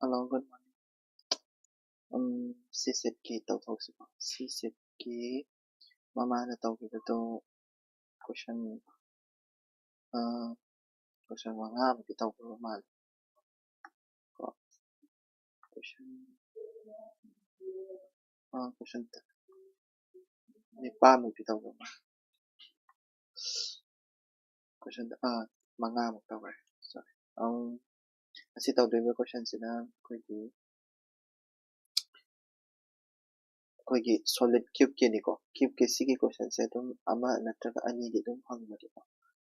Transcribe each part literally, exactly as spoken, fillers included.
Hello, good morning. ꯎꯝ, C set ꯀꯤ ꯇꯧꯊꯣꯛꯁꯤꯀꯣ꯫ C set ꯀꯤ ꯃꯃꯥꯡꯗ ꯇꯧꯈꯤꯕꯗꯣ question, ꯑ, question ꯃꯉꯥꯃꯨꯛꯇꯤ ꯇꯧꯈ꯭ꯔꯕ ꯃꯥꯜꯂꯦ꯫ ꯀꯣ꯫ Question, ꯑ, question ꯇ-, ꯅꯤꯄꯥꯟꯃꯨꯛꯇꯤ ꯇꯧꯈ꯭ꯔꯕ ꯃꯥꯜꯂꯦ꯫ Question, ꯑ, ꯃꯉꯥꯃꯨꯛ ꯇꯧꯈ꯭ꯔꯦ꯫ Sorry. ꯑꯝ, ꯑꯁꯤ ꯇꯧꯗꯣꯏꯕ questionꯁꯤꯅ ꯑꯩꯈꯣꯏꯒꯤ, ꯑꯩꯈꯣꯏꯒꯤ solid cubeꯀꯤꯅꯤꯀꯣ꯫ Cubeꯀꯤ ꯁꯤꯒꯤ questionꯁꯦ ꯑꯗꯨꯝ ꯑꯃ ꯅꯠꯇ꯭ꯔꯒ ꯑꯅꯤꯗꯤ ꯑꯗꯨꯝ ꯍꯪꯕꯅꯦꯀꯣ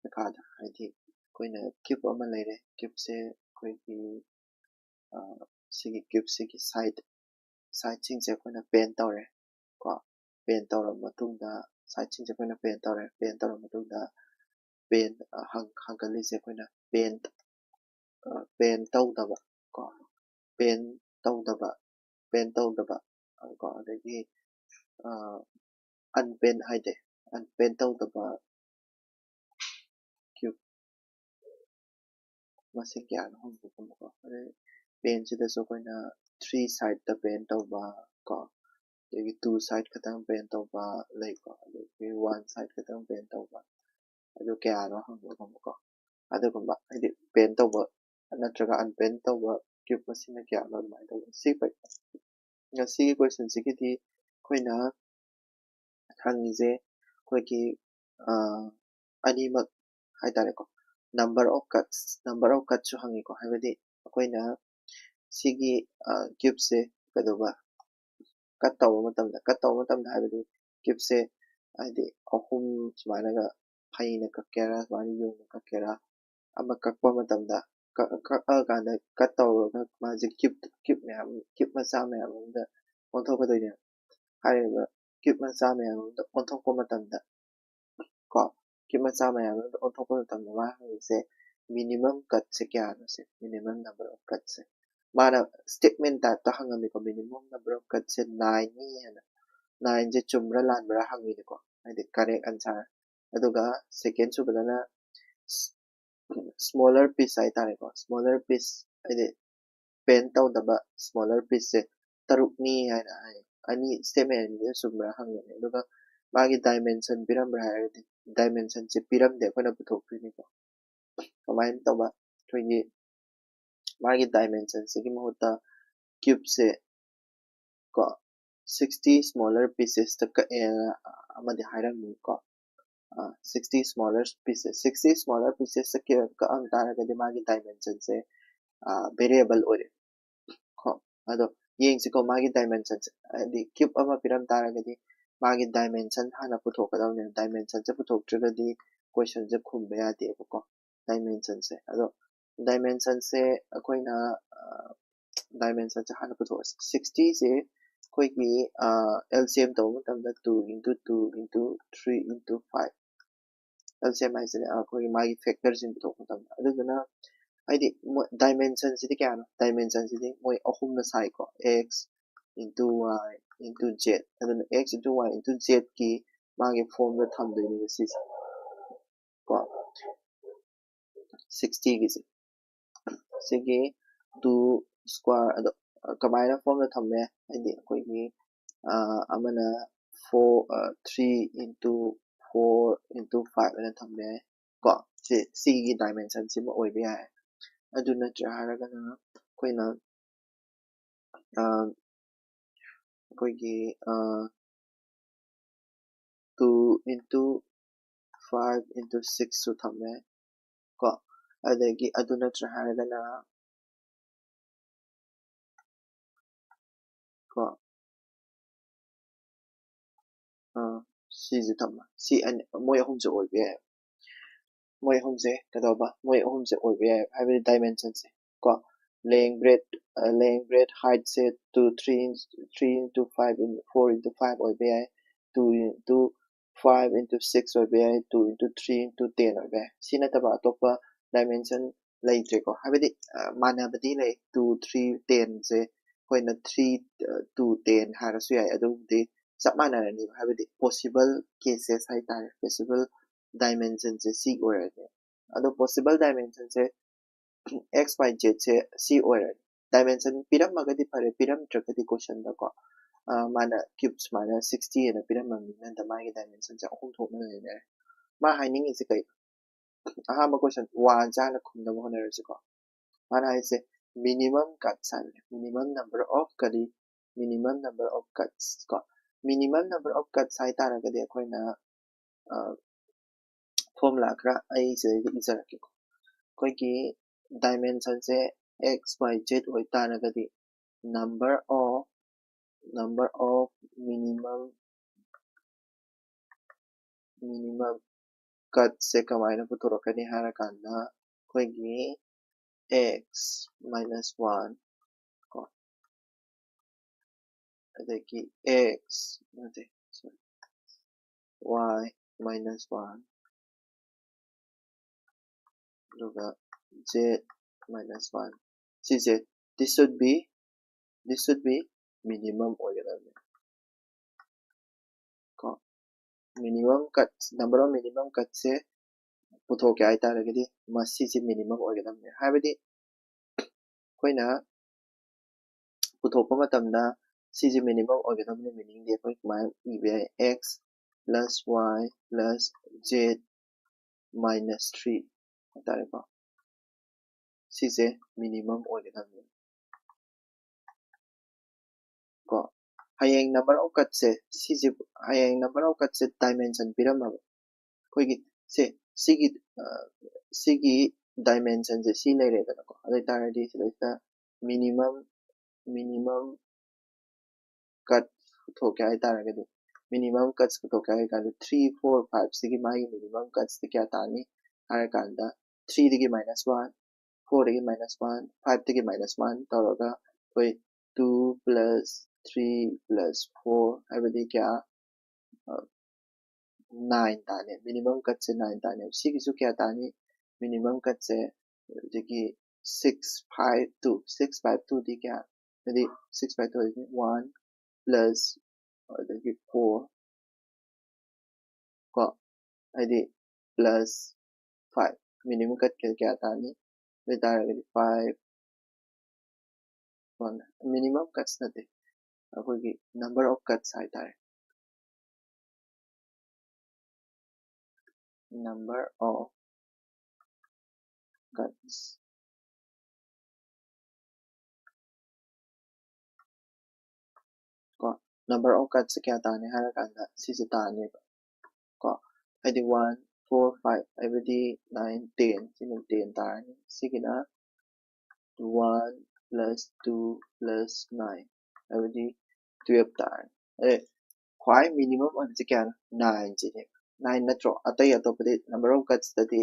ꯄꯩꯈꯥꯗ꯫ ꯍꯥꯏꯗꯤ ꯑꯩꯈꯣꯏꯅ cube ꯑꯃ ꯂꯩꯔꯦ꯫ Cubeꯁꯦ ꯑꯩꯈꯣꯏꯒꯤ, ꯑ, ꯁꯤꯒꯤ cubeꯁꯤꯒꯤ side, sideꯁꯤꯡꯁꯦ ꯑꯩꯈꯣꯏꯅ paint ꯇꯧꯔꯦ ꯀꯣ꯫ Paint ꯇꯧꯔꯕ ꯃꯇꯨꯡꯗ, sideꯁꯤꯡꯁꯦ ꯑꯩꯈꯣꯏꯅ paint ꯇꯧꯔꯦ꯫ Paint ꯇꯧꯔꯕ ꯃꯇꯨꯡꯗ paint, ꯑ, ꯍꯪ-, ꯍꯪꯒꯠꯂꯤꯁꯦ ꯑꯩꯈꯣꯏꯅ paint, ꯑ, paint ꯇꯧꯗꯕ ꯀꯣ꯫ Paint ꯇꯧꯗꯕ, paint ꯇꯧꯗꯕ ꯀꯣ꯫ ꯑꯗꯒꯤ, ꯑ, unpaint ꯍꯥꯏꯗꯤ unpaint ꯇꯧꯗꯕ cube ꯃꯁꯤꯡ ꯀꯌꯥꯅꯣ ꯍꯪꯕꯒꯨꯝꯕꯀꯣ꯫ ꯑꯗꯩ paintꯁꯤꯗꯁꯨ ꯑꯩꯈꯣꯏꯅ three sideꯇ paint ꯇꯧꯕ ꯀꯣ, ꯑꯗꯒꯤ two side ꯈꯛꯇꯪ paint ꯇꯧꯕ ꯂꯩꯀꯣ, ꯑꯗꯒꯤ one side ꯈꯛꯇꯪ paint ꯇꯧꯕ, ꯑꯗꯨ ꯀꯌꯥꯅꯣ ꯍꯪꯕꯒꯨꯝꯕꯀꯣ꯫ ꯑꯗꯨꯒꯨꯝꯕ ꯍꯥꯏꯗꯤ paint ꯇꯧꯕ ꯅꯠꯇ꯭ꯔꯒ unpaint ꯇꯧꯕ cube ꯃꯁꯤꯡꯅ ꯀꯌꯥꯅꯣ ꯑꯗꯨꯃꯥꯏꯅ ꯇꯧꯕ꯫ ꯁꯤ ꯉꯁꯤꯒꯤ questionꯁꯤꯒꯤꯗꯤ ꯑꯩꯈꯣꯏꯅ ꯍꯪꯉꯤꯁꯦ ꯑꯩꯈꯣꯏꯒꯤ, ꯑ, ꯑꯅꯤꯃꯛ ꯍꯥꯏꯇꯥꯔꯦꯀꯣ꯫ Number of cuts, number of cutsꯁꯨ ꯍꯪꯉꯤꯀꯣ꯫ ꯍꯥꯏꯕꯗꯤ ꯑꯩꯈꯣꯏꯅ ꯁꯤꯒꯤ, ꯑ, cubeꯁꯦ ꯀꯩꯗꯧꯕ, cut ꯇꯧꯕ ꯃꯇꯝꯗ, cut ꯇꯧꯕ ꯃꯇꯝꯗ ꯍꯥꯏꯕꯗꯤ cubeꯁꯦ ꯍꯥꯏꯗꯤ ꯑꯍꯨꯝ ꯁꯨꯃꯥꯏꯅꯒ ꯐꯩꯅ ꯀꯛꯀꯦꯔꯥ, ꯁꯨꯃꯥꯏꯅ ꯌꯨꯡꯅ ꯀꯛꯀꯦꯔꯥ, ꯑꯃ ꯀꯛꯄ ꯃꯇꯝꯗ, ꯀꯛ-, ꯀꯛꯑꯀꯥꯟꯗ cut ꯇꯧꯔꯒ ꯃꯥꯁꯦ cube, cube ꯃꯌꯥꯝ, cube ꯃꯆꯥ ꯃꯌꯥꯝ ꯑꯃꯗ ꯑꯣꯟꯊꯣꯛꯀꯗꯣꯏꯅꯦꯕ꯫ ꯍꯥꯏꯔꯤꯕ cube ꯃꯆꯥ ꯃꯌꯥꯝ ꯑꯃꯗ ꯑꯣꯟꯊꯣꯛꯄ ꯃꯇꯝꯗ ꯀꯣ, cube ꯃꯆꯥ ꯃꯌꯥꯝ ꯑꯃꯗ ꯑꯣꯟꯊꯣꯛꯄ ꯃꯇꯝꯗ ꯃꯥ ꯍꯪꯉꯤꯁꯦ minimum cutꯁꯦ ꯀꯌꯥꯅꯣ ꯁꯦ, minimum number of cutꯁꯦ꯫ ꯃꯥꯅ statement typeꯇ ꯍꯪꯉꯝꯃꯤꯀꯣ, minimum number of cutꯁꯦ nineꯅꯤ ꯍꯥꯏꯅ꯫ Nineꯁꯦ ꯆꯨꯝꯕ꯭ꯔꯥ ꯂꯥꯟꯕ꯭ꯔꯥ ꯍꯪꯉꯤꯅꯤꯀꯣ, ꯍꯥꯏꯗꯤ correct answer꯫ ꯑꯗꯨꯒ second ꯁꯨꯕꯗꯅ ꯁ-, smaller piece ꯍꯥꯏꯇꯥꯔꯦꯀꯣ, smaller piece ꯍꯥꯏꯗꯤ expand ꯇꯧꯗꯕ smaller piece ꯁꯦ ꯇꯔꯨꯛꯅꯤ ꯍꯥꯏꯅ ꯍꯥꯏ꯫ ꯑꯅꯤ statement ꯑꯅꯤꯗ ꯆꯨꯝꯕ꯭ꯔꯥ ꯍꯪꯒꯅꯤ꯫ ꯑꯗꯨꯒ ꯃꯥꯒꯤ dimension ꯄꯤꯔꯝꯕ꯭ꯔꯥ ꯍꯥꯏꯔꯒꯗꯤ dimension ꯁꯦ ꯄꯤꯔꯝꯗꯦ, ꯑꯩꯈꯣꯏꯅ ꯄꯨꯊꯣꯛꯇꯣꯏꯅꯤꯀꯣ꯫ ꯀꯃꯥꯏꯅ ꯇꯧꯕ? ꯑꯩꯈꯣꯏꯒꯤ ꯃꯥꯒꯤ dimension ꯁꯤꯒꯤ ꯃꯍꯨꯠꯇ cube ꯁꯦ ꯀꯣ sixty smaller pieces ꯇ ꯀꯛꯑꯦꯅ ꯑꯃꯗꯤ ꯍꯥꯏꯔꯝꯃꯤ ꯀꯣ꯫ sixty smaller pieces, sixty smaller pieces ꯇ ꯀꯛꯑꯝ ꯇꯥꯔꯒꯗꯤ ꯃꯥꯒꯤ dimension ꯁꯦ variable ꯑꯣꯏꯔꯦ ꯀꯣ꯫ ꯑꯗꯣ ꯌꯦꯡꯁꯤꯀꯣ, ꯃꯥꯒꯤ dimension ꯁꯦ, ꯍꯥꯏꯗꯤ cube ꯑꯃ ꯄꯤꯔꯝ ꯇꯥꯔꯒꯗꯤ ꯃꯥꯒꯤ dimension ꯍꯥꯟꯅ ꯄꯨꯊꯣꯛꯀꯗꯕꯅꯦ꯫ Dimension ꯁꯦ ꯄꯨꯊꯣꯛꯇ꯭ꯔꯒꯗꯤ question ꯁꯦ ꯈꯨꯝꯕ ꯌꯥꯗꯦꯕꯀꯣ, dimension ꯁꯦ꯫ ꯑꯗꯣ dimension ꯁꯦ ꯑꯩꯈꯣꯏꯅ dimension ꯁꯦ ꯍꯥꯟꯅ ꯄꯨꯊꯣꯛꯑꯁꯤ꯫ sixty ꯁꯦ ꯑꯩꯈꯣꯏꯒꯤ L C M ꯇꯧꯕ ꯃꯇꯝꯗ two into two into three into five, L C M ꯍꯥꯏꯁꯤꯅ ꯑꯩꯈꯣꯏꯒꯤ ꯃꯥꯒꯤ factor ꯁꯤꯡ ꯄꯨꯊꯣꯛꯄ ꯃꯇꯝꯗ꯫ ꯑꯗꯨꯗꯨꯅ ꯍꯥꯏꯗꯤ dimension ꯁꯤꯗꯤ ꯀꯌꯥꯅꯣ? Dimension ꯁꯤꯗꯤ ꯃꯣꯏ ꯑꯍꯨꯝꯅ ꯁꯥꯏꯀꯣ, x into y into z꯫ ꯑꯗꯨꯅ x into y into z ꯀꯤ ꯃꯥꯒꯤ form ꯗ ꯊꯝꯗꯣꯏꯅꯦꯕ ꯁꯤꯁꯦ ꯀꯣ, sixty ꯒꯤꯁꯦ꯫ ꯁꯤꯒꯤ two square ꯑꯗꯣ ꯀꯃꯥꯏꯅ form ꯗ ꯊꯝꯃꯦ? ꯍꯥꯏꯗꯤ ꯑꯩꯈꯣꯏꯒꯤ ꯑꯃꯅ four, three into four into five ꯑꯅ ꯊꯝꯕ ꯌꯥꯏ ꯀꯣ꯫ ꯁꯤ, ꯁꯤꯒꯤ dimension ꯁꯤꯃ ꯑꯣꯏꯕ ꯌꯥꯏ꯫ ꯑꯗꯨ ꯅꯠꯇ꯭ꯔꯦ ꯍꯥꯏꯔꯒꯅ ꯑꯩꯈꯣꯏꯅ ꯑꯩꯈꯣꯏꯒꯤ two into five into six ꯁꯨ ꯊꯝꯃꯦ ꯀꯣ꯫ ꯑꯗꯒꯤ ꯑꯗꯨ ꯅꯠꯇ꯭ꯔꯦ ꯍꯥꯏꯔꯒꯅ ꯀꯣ, ꯁꯤꯁꯦ ꯊꯝꯕ, ꯁꯤ ꯑꯅꯤ, ꯃꯣꯏ ꯑꯍꯨꯝꯁꯦ ꯑꯣꯏꯕ ꯌꯥꯏ꯫ ꯃꯣꯏ ꯑꯍꯨꯝꯁꯦ ꯀꯩꯗꯧꯕ? ꯃꯣꯏ ꯑꯍꯨꯝꯁꯦ ꯑꯣꯏꯕ ꯌꯥꯏ, ꯍꯥꯏꯕꯗꯤ dimension ꯁꯦ ꯀꯣ, length, breadth, length, breadth, height ꯁꯦ two, three, three into five, four into five ꯑꯣꯏꯕ ꯌꯥꯏ, two into five into six ꯑꯣꯏꯕ ꯌꯥꯏ, two into three into ten ꯑꯣꯏꯕ ꯌꯥꯏ꯫ ꯁꯤ ꯅꯠꯇꯕ ꯑꯇꯣꯞꯄ dimension ꯂꯩꯇ꯭ꯔꯦꯀꯣ꯫ ꯍꯥꯏꯕꯗꯤ ꯃꯥꯟꯅꯕꯗꯤ ꯂꯩ, two, three, ten ꯁꯦ ꯑꯩꯈꯣꯏꯅ three, two, ten ꯍꯥꯏꯔꯁꯨ ꯌꯥꯏ꯫ ꯑꯗꯨꯕꯨꯗꯤ ꯆꯞ ꯃꯥꯟꯅꯔꯅꯤꯕ, ꯍꯥꯏꯕꯗꯤ possible cases ꯍꯥꯏꯇꯥꯔꯦ, possible dimension ꯁꯦ ꯁꯤ ꯑꯣꯏꯔꯅꯤ꯫ ꯑꯗꯣ possible dimension ꯁꯦ x, y, z ꯁꯦ ꯁꯤ ꯑꯣꯏꯔꯅꯤ꯫ Dimension ꯄꯤꯔꯝꯃꯒꯗꯤ ꯐꯔꯦ, ꯄꯤꯔꯝꯗ꯭ꯔꯒꯗꯤ question ꯗꯀꯣ, ꯑ, ꯃꯥꯅ cube ꯁꯨꯃꯥꯏꯅ sixty ꯍꯥꯏꯅ ꯄꯤꯔꯝꯃꯕꯅꯤꯅ ꯃꯥꯒꯤ dimension ꯁꯦ ꯑꯍꯨꯝ ꯊꯣꯛꯅ ꯂꯩꯅꯔꯦ꯫ ꯃꯥ ꯍꯥꯏꯅꯤꯡꯉꯤꯁꯦ ꯀꯩ? ꯑꯍꯥꯟꯕ question one ꯁꯦ ꯍꯥꯟꯅ ꯈꯨꯝꯅꯕ ꯍꯣꯠꯅꯔꯁꯤꯀꯣ꯫ ꯃꯥꯅ ꯍꯥꯏꯁꯦ minimum cuts ꯍꯥꯏꯕꯅꯦ, minimum number of ꯀꯔꯤ? Minimum number of cuts ꯀꯣ꯫ Minimum number of cuts ꯍꯥꯏ ꯇꯥꯔꯒꯗꯤ ꯑꯩꯈꯣꯏꯅ, ꯑ, formula ꯈꯔ ꯑꯩ ꯁꯤꯗꯩꯗ ꯏꯖꯔꯛꯀꯦꯀꯣ꯫ ꯑꯩꯈꯣꯏꯒꯤ dimension ꯁꯦ x, y, z ꯑꯣꯏ ꯇꯥꯔꯒꯗꯤ number of, number of minimum, minimum cuts ꯁꯦ ꯀꯃꯥꯏꯅ ꯄꯨꯊꯣꯔꯛꯀꯅꯤ ꯍꯥꯏꯔꯀꯥꯟꯗ ꯑꯩꯈꯣꯏꯒꯤ x minus one ꯀꯣ, ꯑꯗꯒꯤ x ꯅꯠꯇꯦ, sorry, y minus one, ꯑꯗꯨꯒ z minus one, ꯁꯤꯁꯦ, this should be, this should be minimum ꯑꯣꯏꯒꯗꯕꯅꯦ ꯀꯣ꯫ Minimum cuts, number of minimum cuts ꯁꯦ ꯄꯨꯊꯣꯛꯀꯦ ꯍꯥꯏꯇꯥꯔꯒꯗꯤ ꯃꯁꯤꯁꯦ minimum ꯑꯣꯏꯒꯗꯕꯅꯦ꯫ ꯍꯥꯏꯕꯗꯤ ꯑꯩꯈꯣꯏꯅ ꯄꯨꯊꯣꯛꯄ ꯃꯇꯝꯗ ꯁꯤꯁꯦ minimum ꯑꯣꯏꯒꯗꯕꯅꯤ, meaning ꯗꯤ ꯑꯩꯈꯣꯏ ꯀꯃꯥꯏꯅ ꯏꯕ ꯌꯥꯏ? X plus y plus z minus three ꯍꯥꯏꯇꯥꯔꯦꯀꯣ꯫ ꯁꯤꯁꯦ minimum ꯑꯣꯏꯒꯗꯕꯅꯤ ꯀꯣ꯫ ꯍꯌꯦꯡ number of cuts ꯁꯦ, ꯁꯤꯁꯦ, ꯍꯌꯦꯡ number of cuts say dimension ꯄꯤꯔꯝꯃꯕ, ꯑꯩꯈꯣꯏꯒꯤ ꯁꯦ, ꯁꯤꯒꯤ, ꯑ, ꯁꯤꯒꯤ dimension ꯁꯦ ꯁꯤ ꯂꯩꯔꯦꯗꯅꯀꯣ꯫ ꯑꯗꯨ ꯑꯣꯏꯇꯥꯔꯗꯤ ꯁꯤꯗꯩꯁꯤꯗ minimum, minimum cut ꯄꯨꯊꯣꯛꯀꯦ ꯍꯥꯏꯇꯥꯔꯒꯗꯤ, minimum cuts ꯄꯨꯊꯣꯛꯀꯦ ꯍꯥꯏꯔꯀꯥꯟꯗ three, four, five ꯁꯤꯒꯤ ꯃꯥꯒꯤ minimum cuts ꯁꯤ ꯀꯌꯥ ꯇꯥꯅꯤ ꯍꯥꯏꯔꯀꯥꯟꯗ three ꯗꯒꯤ minus one, four ꯗꯒꯤ minus one, five ꯇꯒꯤ minus one ꯇꯧꯔꯒ ꯑꯩꯈꯣꯏ two plus three plus four ꯍꯥꯏꯕꯗꯤ ꯀꯌꯥ? ꯑ, nine ꯇꯥꯅꯤ꯫ Minimum cut ꯁꯦ nine ꯇꯥꯅꯤ꯫ ꯁꯤꯒꯤꯁꯨ ꯀꯌꯥ ꯇꯥꯅꯤ? Minimum cut ꯁꯦ ꯍꯧꯖꯤꯛꯀꯤ six five two, six five two ꯗꯤ ꯀꯌꯥ? ꯍꯥꯏꯗꯤ six five two ꯍꯥꯏꯗꯤ one plus ꯑꯗꯒꯤ four ꯀꯣ, ꯍꯥꯏꯗꯤ plus five꯫ Minimum cut ꯀꯌꯥ ꯇꯥꯅꯤ? ꯑꯗꯨ ꯑꯣꯏꯇꯥꯔꯒꯗꯤ five ꯀꯣ, minimum cuts ꯅꯠꯇꯦ, ꯑꯩꯈꯣꯏꯒꯤ number of cuts ꯍꯥꯏꯇꯥꯔꯦ, number of cuts ꯀꯣ, number of cuts ꯁꯦ ꯀꯌꯥ ꯇꯥꯅꯤ ꯍꯥꯏꯔꯀꯥꯟꯗ ꯁꯤꯁꯦ ꯇꯥꯅꯦꯕ ꯀꯣ, ꯍꯥꯏꯗꯤ one, four, five, ꯍꯥꯏꯕꯗꯤ nine, ten, ꯁꯤꯅ ten ꯇꯥꯔꯅꯤ, ꯁꯤꯒꯤꯅ one plus two plus nine, ꯍꯥꯏꯕꯗꯤ twelve ꯇꯥꯔꯅꯤ꯫ ꯑꯗꯩ ꯈ꯭ꯋꯥꯏ minimum ꯑꯣꯏꯕꯁꯦ ꯀꯌꯥꯅꯣ? Nine ꯁꯤꯅꯦꯕ꯫ Nine ꯅꯠꯇ꯭ꯔꯣ? ꯑꯇꯩ ꯑꯇꯣꯞꯄꯗꯤ number of cuts ꯇꯗꯤ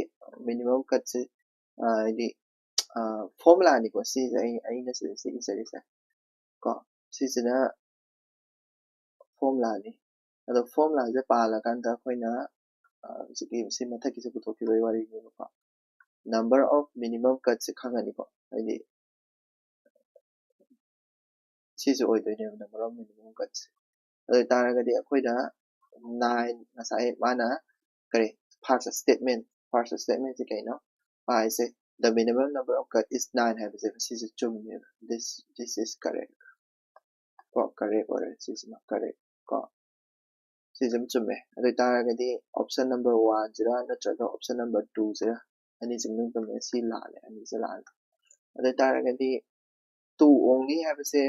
minimum cuts ꯁꯦ, ꯑ, ꯍꯥꯏꯗꯤ, ꯑ, formula ꯅꯤꯀꯣ ꯁꯤꯁꯦ, ꯑꯩ, ꯑꯩꯅ ꯁꯤꯗ ꯁꯤ ꯏꯖꯔꯤꯁꯦ ꯀꯣ, ꯁꯤꯁꯤꯅ formula ꯅꯤ꯫ ꯑꯗꯣ formula ꯁꯦ ꯄꯥꯜꯂꯀꯥꯟꯗ ꯑꯩꯈꯣꯏꯅ, ꯑ, ꯍꯧꯖꯤꯛꯀꯤ ꯁꯤ ꯃꯊꯛꯀꯤꯁꯦ ꯄꯨꯊꯣꯛꯈꯤꯕꯒꯤ ꯋꯥꯔꯤꯅꯦꯕꯀꯣ, number of minimum cuts ꯁꯦ ꯈꯪꯉꯅꯤꯀꯣ, ꯍꯥꯏꯗꯤ ꯁꯤꯁꯦ ꯑꯣꯏꯗꯣꯏꯅꯦꯕ number of minimum cuts ꯁꯦ꯫ ꯑꯗꯨ ꯑꯣꯏꯇꯥꯔꯒꯗꯤ ꯑꯩꯈꯣꯏꯗ nine, ꯉꯁꯥꯏ ꯃꯥꯅ ꯀꯔꯤ, first statement, first statement ꯁꯦ ꯀꯩꯅꯣ? ꯄꯥꯏꯁꯦ, the minimum number of cut is nine ꯍꯥꯏꯕꯁꯦ ꯁꯤꯁꯦ ꯆꯨꯝꯃꯦꯕ, this, this is correct ꯀꯣ, correct ꯑꯣꯏꯔꯦ ꯁꯤꯁꯤꯃ, correct ꯀꯣ, ꯁꯤꯁꯤꯃ ꯆꯨꯝꯃꯦ꯫ ꯑꯗꯨ ꯑꯣꯏꯇꯥꯔꯒꯗꯤ option number one ꯁꯤꯔ ꯅꯠꯇ꯭ꯔꯒ option number two ꯁꯤꯔ, ꯑꯅꯤꯁꯤ ꯃꯅꯨꯡꯗ ꯆꯨꯝꯃꯦ, ꯁꯤ ꯂꯥꯜꯂꯦ, ꯑꯅꯤꯁꯦ ꯂꯥꯜꯂꯦ꯫ ꯑꯗꯨ ꯑꯣꯏꯇꯥꯔꯒꯗꯤ two only ꯍꯥꯏꯕꯁꯦ,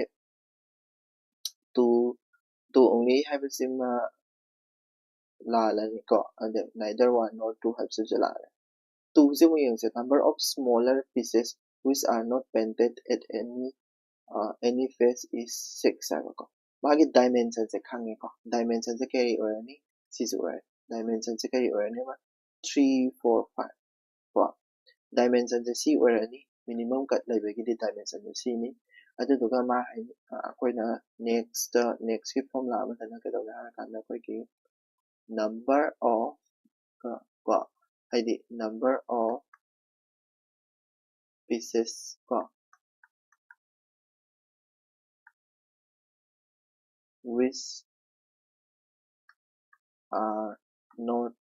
two, two only ꯍꯥꯏꯕꯁꯤꯃ ꯂꯥꯜꯂꯅꯤꯀꯣ, ꯑꯗ neither one nor two ꯍꯥꯏꯕꯁꯤꯁꯨ ꯂꯥꯜꯂꯦ꯫ Two ꯁꯦ ꯑꯃꯨꯛ ꯌꯦꯡꯁꯦ, number of smaller pieces which are not painted at any, uh, any face is six ꯍꯥꯏꯕꯀꯣ꯫ ꯃꯥꯒꯤ dimension ꯁꯦ ꯈꯪꯉꯦꯀꯣ, dimension ꯁꯦ ꯀꯔꯤ ꯑꯣꯏꯔꯅꯤ? ꯁꯤꯁꯨ ꯑꯣꯏꯔꯦ꯫ Dimension ꯁꯦ ꯀꯔꯤ ꯑꯣꯏꯔꯅꯦꯕ? Three, four, five ꯀꯣ꯫ Dimension ꯁꯦ ꯁꯤ ꯑꯣꯏꯔꯅꯤ, minimum cut ꯂꯩꯕꯒꯤꯗꯤ dimension ꯁꯦ ꯁꯤꯅꯤ꯫ ꯑꯗꯨꯗꯨꯒ ꯃꯥ ꯍꯥꯏ-, ꯑ, ꯑꯩꯈꯣꯏꯅ next, next ꯀꯤ formula ꯑꯃꯗꯅ ꯀꯩꯗꯧꯒꯦ ꯍꯥꯏꯔꯀꯥꯟꯗ ꯑꯩꯈꯣꯏꯒꯤ number of, ꯀꯣ, ꯀꯣ, ꯍꯥꯏꯗꯤ number of pieces ꯀꯣ, which are not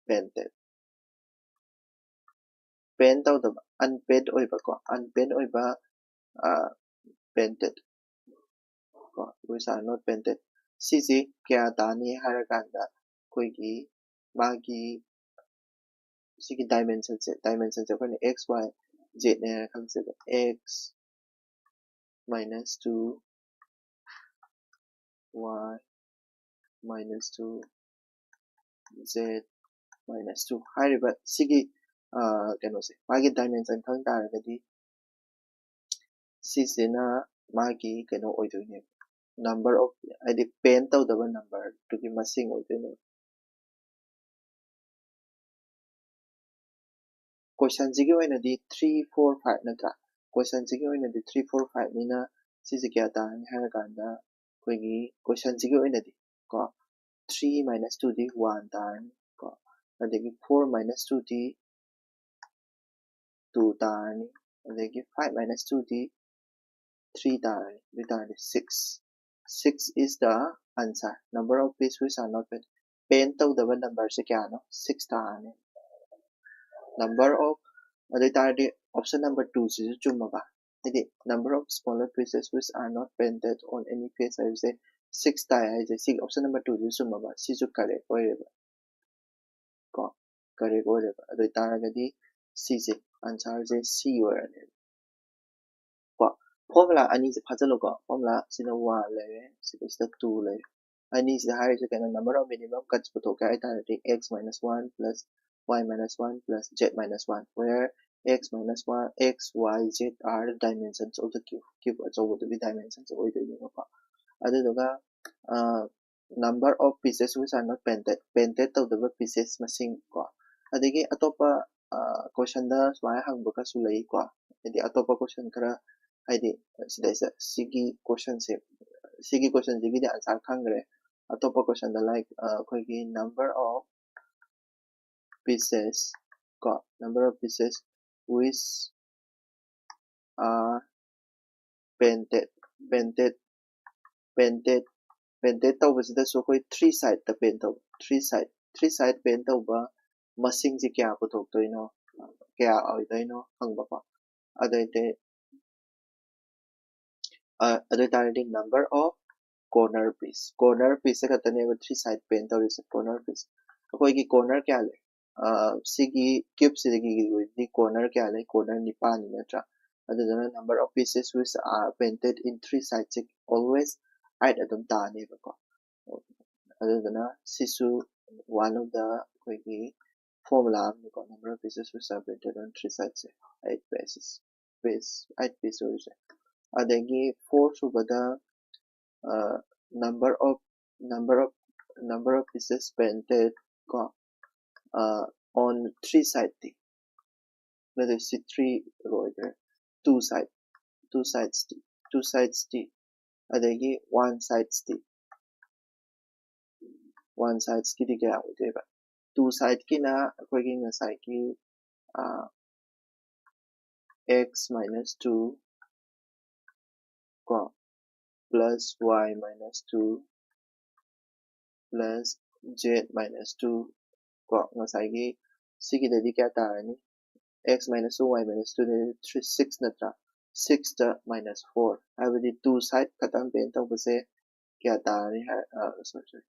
painted, paint ꯇꯧꯗꯕ, unpaint ꯑꯣꯏꯕ ꯀꯣ, unpaint ꯑꯣꯏꯕ, ꯑ, painted ꯀꯣ, which are not painted꯫ ꯁꯤꯁꯦ ꯀꯌꯥ ꯇꯥꯅꯤ ꯍꯥꯏꯔꯀꯥꯟꯗ ꯑꯩꯈꯣꯏꯒꯤ ꯃꯥꯒꯤ ꯁꯤꯒꯤ dimension ꯁꯦ, dimension ꯁꯦ ꯑꯩꯈꯣꯏꯅ x, y, z ꯅꯦ ꯍꯥꯏꯅ ꯈꯜꯂꯁꯦꯕ꯫ X minus two, y minus two, z minus two ꯍꯥꯏꯔꯤꯕ ꯁꯤꯒꯤ ꯀꯩꯅꯣꯁꯦ, ꯃꯥꯒꯤ dimension ꯈꯪ ꯇꯥꯔꯒꯗꯤ ꯁꯤꯁꯤꯅ ꯃꯥꯒꯤ ꯀꯩꯅꯣ ꯑꯣꯏꯗꯣꯏꯅꯦꯕ, number of, ꯍꯥꯏꯗꯤ paint ꯇꯧꯗꯕ number ꯗꯨꯒꯤ ꯃꯁꯤꯡ ꯑꯣꯏꯗꯣꯏꯅꯦꯕ꯫ Question ꯁꯤꯒꯤ ꯑꯣꯏꯅꯗꯤ three, four, five ꯅꯠꯇ꯭ꯔꯥ? Question ꯁꯤꯒꯤ ꯑꯣꯏꯅꯗꯤ three, four, five ꯅꯤꯅ ꯁꯤꯁꯦ ꯀꯌꯥ ꯇꯥꯔꯅꯤ ꯍꯥꯏꯔꯀꯥꯟꯗ ꯑꯩꯈꯣꯏꯒꯤ question ꯁꯤꯒꯤ ꯑꯣꯏꯅꯗꯤ ꯀꯣ, three minus two ꯗꯤ one ꯇꯥꯔꯅꯤ ꯀꯣ, ꯑꯗꯒꯤ four minus two ꯗꯤ two ꯇꯥꯔꯅꯤ, ꯑꯗꯒꯤ five minus two ꯗꯤ three ꯇꯥꯔꯅꯤ, ꯑꯗꯨ ꯑꯣꯏꯇꯥꯔꯗꯤ six, six is the answer, number of piece which are not paint꯫ Paint ꯇꯧꯗꯕ number ꯁꯦ ꯀꯌꯥꯅꯣ? Six ꯇꯥꯔꯅꯤ꯫ Number of, ꯑꯗꯨ ꯑꯣꯏꯇꯥꯔꯗꯤ option number two ꯁꯤꯁꯨ ꯆꯨꯝꯃꯕ? ꯍꯥꯏꯗꯤ number of smaller pieces which are not painted on any face ꯍꯥꯏꯕꯁꯦ six ꯇꯥꯏ ꯍꯥꯏꯁꯦ, ꯁꯤꯒꯤ option number two ꯁꯤꯁꯨ ꯆꯨꯝꯃꯕ? ꯁꯤꯁꯨ correct ꯑꯣꯏꯔꯦꯕ ꯀꯣ, correct ꯑꯣꯏꯔꯦꯕ꯫ ꯑꯗꯨ ꯑꯣꯏꯇꯥꯔꯒꯗꯤ ꯁꯤꯁꯦ, answer ꯁꯦ C ꯑꯣꯏꯔꯅꯦꯕ ꯀꯣ꯫ Formula ꯑꯅꯤꯁꯦ ꯐꯥꯖꯤꯜꯂꯨꯀꯣ꯫ Formula ꯁꯤꯅ one ꯂꯩꯔꯦ, ꯁꯤꯗꯩꯁꯤꯗ two ꯂꯩꯔꯦ꯫ ꯑꯅꯤꯁꯤꯗ ꯍꯥꯏꯔꯤꯁꯦ ꯀꯩꯅꯣ? Number of minimum cuts ꯄꯨꯊꯣꯛꯀꯦ ꯍꯥꯏ ꯇꯥꯔꯗꯤ x minus one plus y minus one plus z minus one, where x minus one, x, y, z are the dimensions of the cube꯫ Cube ꯑꯆꯧꯕꯗꯨꯒꯤ dimensions ꯑꯣꯏꯗꯣꯏꯅꯦꯕꯀꯣ꯫ ꯑꯗꯨꯗꯨꯒ number of pieces which are not painted, painted ꯇꯧꯗꯕ pieces ꯃꯁꯤꯡ ꯀꯣ꯫ ꯑꯗꯒꯤ ꯑꯇꯣꯞꯄ question ꯗ ꯁꯨꯃꯥꯏꯅ ꯍꯪꯕꯒꯁꯨ ꯂꯩꯀꯣ꯫ ꯍꯥꯏꯗꯤ ꯑꯇꯣꯞꯄ question ꯈꯔ, ꯍꯥꯏꯗꯤ ꯁꯤꯗꯩꯁꯤꯗ ꯁꯤꯒꯤ question ꯁꯦ, ꯁꯤꯒꯤ question ꯁꯤꯒꯤꯗꯤ answer ꯈꯪꯈ꯭ꯔꯦ꯫ ꯑꯇꯣꯞꯄ question ꯗ, like ꯑꯩꯈꯣꯏꯒꯤ number of pieces ꯀꯣ, number of pieces which are painted, painted, painted, painted ꯇꯧꯕꯁꯤꯗꯁꯨ ꯑꯩꯈꯣꯏ three side ꯇ paint ꯇꯧꯕ, three side, three side paint ꯇꯧꯕ ꯃꯁꯤꯡꯁꯦ ꯀꯌꯥ ꯄꯨꯊꯣꯛꯇꯣꯏꯅꯣ, ꯀꯌꯥ ꯑꯣꯏꯗꯣꯏꯅꯣ ꯍꯪꯕꯀꯣ꯫ ꯑꯗꯩꯗꯤ ꯑꯗꯨ ꯑꯣꯏꯇꯥꯔꯗꯤ number of corner piece, corner piece ꯈꯛꯇꯅꯦꯕ three side paint ꯇꯧꯔꯤꯁꯦ꯫ Corner piece ꯑꯩꯈꯣꯏꯒꯤ corner ꯀꯌꯥ ꯂꯩ? ꯁꯤꯒꯤ cube ꯁꯤꯗꯒꯤ ꯑꯣꯏꯔꯗꯤ corner ꯀꯌꯥ ꯂꯩ? Corner ꯅꯤꯄꯥꯟꯅꯤ ꯅꯠꯇ꯭ꯔꯥ? ꯑꯗꯨꯗꯨꯅ number of pieces which are painted in three sides say always eight ꯑꯗꯨꯝ ꯇꯥꯅꯦꯕꯀꯣ꯫ ꯑꯗꯨꯗꯨꯅ ꯁꯤꯁꯨ one of the ꯑꯩꯈꯣꯏꯒꯤ formula ꯑꯃꯅꯤꯀꯣ, number of pieces which are painted on three sides say eight pieces, piece, eight piece ꯑꯣꯏꯔꯤꯁꯦ꯫ ꯑꯗꯒꯤ four ꯁꯨꯕꯗ number of number of number of pieces painted ꯀꯣ on three side T, ꯅꯠꯇꯦ, ꯁꯤ three ꯑꯣꯏꯗ꯭ꯔꯦ, two side, two sides T, two sides T, ꯑꯗꯒꯤ one sides T, one sides ꯀꯤꯗꯤ ꯀꯌꯥ ꯑꯣꯏꯗꯣꯏꯕ? Two side ꯀꯤꯅ ꯑꯩꯈꯣꯏꯒꯤ ꯉꯁꯥꯏꯒꯤ x minus two ꯀꯣ plus y minus two plus z minus two ꯀꯣ, ꯉꯁꯥꯏꯒꯤ ꯁꯤꯒꯤꯗꯗꯤ ꯀꯌꯥ ꯇꯥꯔꯅꯤ? X minus two, y minus two ꯗꯗꯤ three, six ꯅꯠꯇ꯭ꯔꯥ? Six ꯇ minus four, ꯍꯥꯏꯕꯗꯤ two side ꯈꯛꯇꯪ paint ꯇꯧꯕꯁꯦ ꯀꯌꯥ ꯇꯥꯔꯅꯤ ꯍꯥꯏ? Sorry, sorry,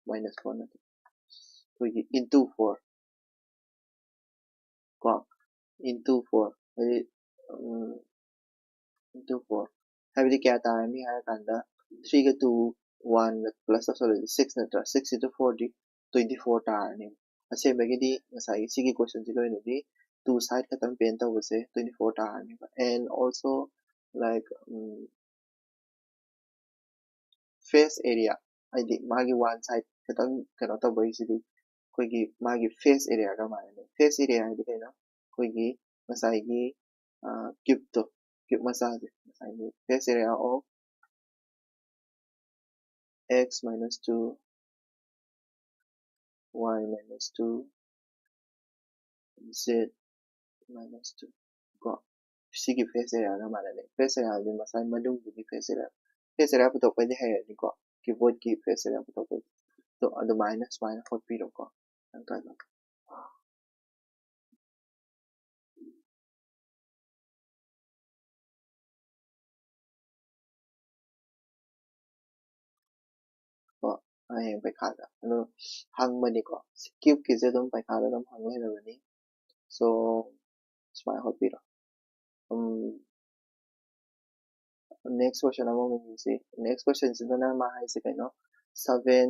minus four ꯅꯠꯇꯦ, ꯑꯩꯈꯣꯏꯒꯤ into four ꯀꯣ, into four, ꯍꯥꯏꯗꯤ into four ꯍꯥꯏꯕꯗꯤ ꯀꯌꯥ ꯇꯥꯔꯅꯤ ꯍꯥꯏꯔ ꯀꯥꯟꯗ three ꯒ two, one ꯒ plus ꯇꯧꯁꯜꯂꯗꯤ six ꯅꯠꯇ꯭ꯔꯥ? Six into four ꯗꯤ twenty four ꯇꯥꯔꯅꯤ꯫ ꯑꯁꯦꯡꯕꯒꯤꯗꯤ ꯉꯁꯥꯏꯒꯤ ꯁꯤꯒꯤ question ꯁꯤꯒꯤ ꯑꯣꯏꯅꯗꯤ two side ꯈꯛꯇꯪ paint ꯇꯧꯕꯁꯦ twenty four ꯇꯥꯔꯅꯤꯕ꯫ And also like face area, ꯍꯥꯏꯗꯤ ꯃꯥꯒꯤ one side ꯈꯛꯇꯪ ꯀꯩꯅꯣ ꯇꯧꯕꯒꯤꯁꯤꯗꯤ ꯑꯩꯈꯣꯏꯒꯤ ꯃꯥꯒꯤ face area ꯒ ꯃꯥꯟꯅꯅꯤ꯫ Face area ꯍꯥꯏꯗꯤ ꯀꯩꯅꯣ? ꯑꯩꯈꯣꯏꯒꯤ ꯉꯁꯥꯏꯒꯤ cube ꯇꯣ, cube ꯃꯆꯥꯁꯦ, ꯉꯁꯥꯏꯒꯤ face area of x minus two, y minus two, z minus two ꯀꯣ, ꯁꯤꯒꯤ face area ꯒ ꯃꯥꯟꯅꯅꯤ꯫ Face area ꯗꯤ ꯉꯁꯥꯏ ꯃꯅꯨꯡꯗꯨꯒꯤ face area, face area ꯄꯨꯊꯣꯛꯄꯩꯗꯤ ꯍꯩꯔꯅꯤꯀꯣ, cuboid ꯀꯤ face area ꯄꯨꯊꯣꯛꯄꯩꯗꯤ꯫ ꯑꯗꯣ ꯑꯗꯨꯃꯥꯏꯅ ꯁꯨꯃꯥꯏꯅ ꯍꯣꯠꯄꯤꯔꯣꯀꯣ꯫ ꯌꯥꯝ ꯐꯖꯅ꯫ ꯍꯌꯦꯡ ꯄꯩꯈꯥꯗ ꯑꯗꯣ ꯍꯪꯕꯅꯤꯀꯣ꯫ ꯀ꯭ꯌꯨꯕꯀꯤꯁꯦ ꯑꯗꯨꯝ ꯄꯩꯈꯥꯗ ꯑꯗꯨꯝ ꯍꯪ ꯂꯩꯔꯕꯅꯤ꯫ So ꯁꯨꯃꯥꯏꯅ ꯍꯣꯠꯄꯤꯔꯣ꯫ ꯎꯝ, next question ꯑꯃꯃꯨꯛ ꯌꯦꯡꯁꯤ꯫ Next questionꯁꯤꯗꯅ ꯃꯥ ꯍꯥꯏꯁꯦ ꯀꯩꯅꯣ? Seven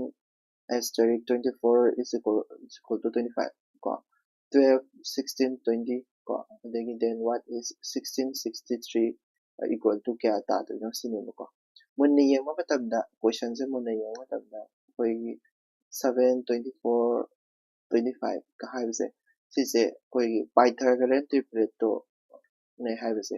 asterisk twenty four is equal, is equal to twenty five ꯀꯣ, twelve, sixteen, twenty ꯀꯣ, ꯑꯗꯒꯤ then what is sixteen sixty three equal to ꯀꯌꯥ ꯇꯥꯗꯣꯏꯅꯣ ꯁꯤꯅꯦꯕꯀꯣ꯫ ꯃꯨꯟꯅ ꯌꯦꯡꯕ ꯃꯇꯝꯗ, questionꯁꯦ ꯃꯨꯟꯅ ꯌꯦꯡꯕ ꯃꯇꯝꯗ ꯑꯩꯈꯣꯏꯒꯤ seven, twenty four, twenty five ꯀ ꯍꯥꯏꯕꯁꯦ, ꯁꯤꯁꯦ ꯑꯩꯈꯣꯏꯒꯤ Pythagorean tripletꯇꯣ ꯅꯦ ꯍꯥꯏꯕꯁꯦ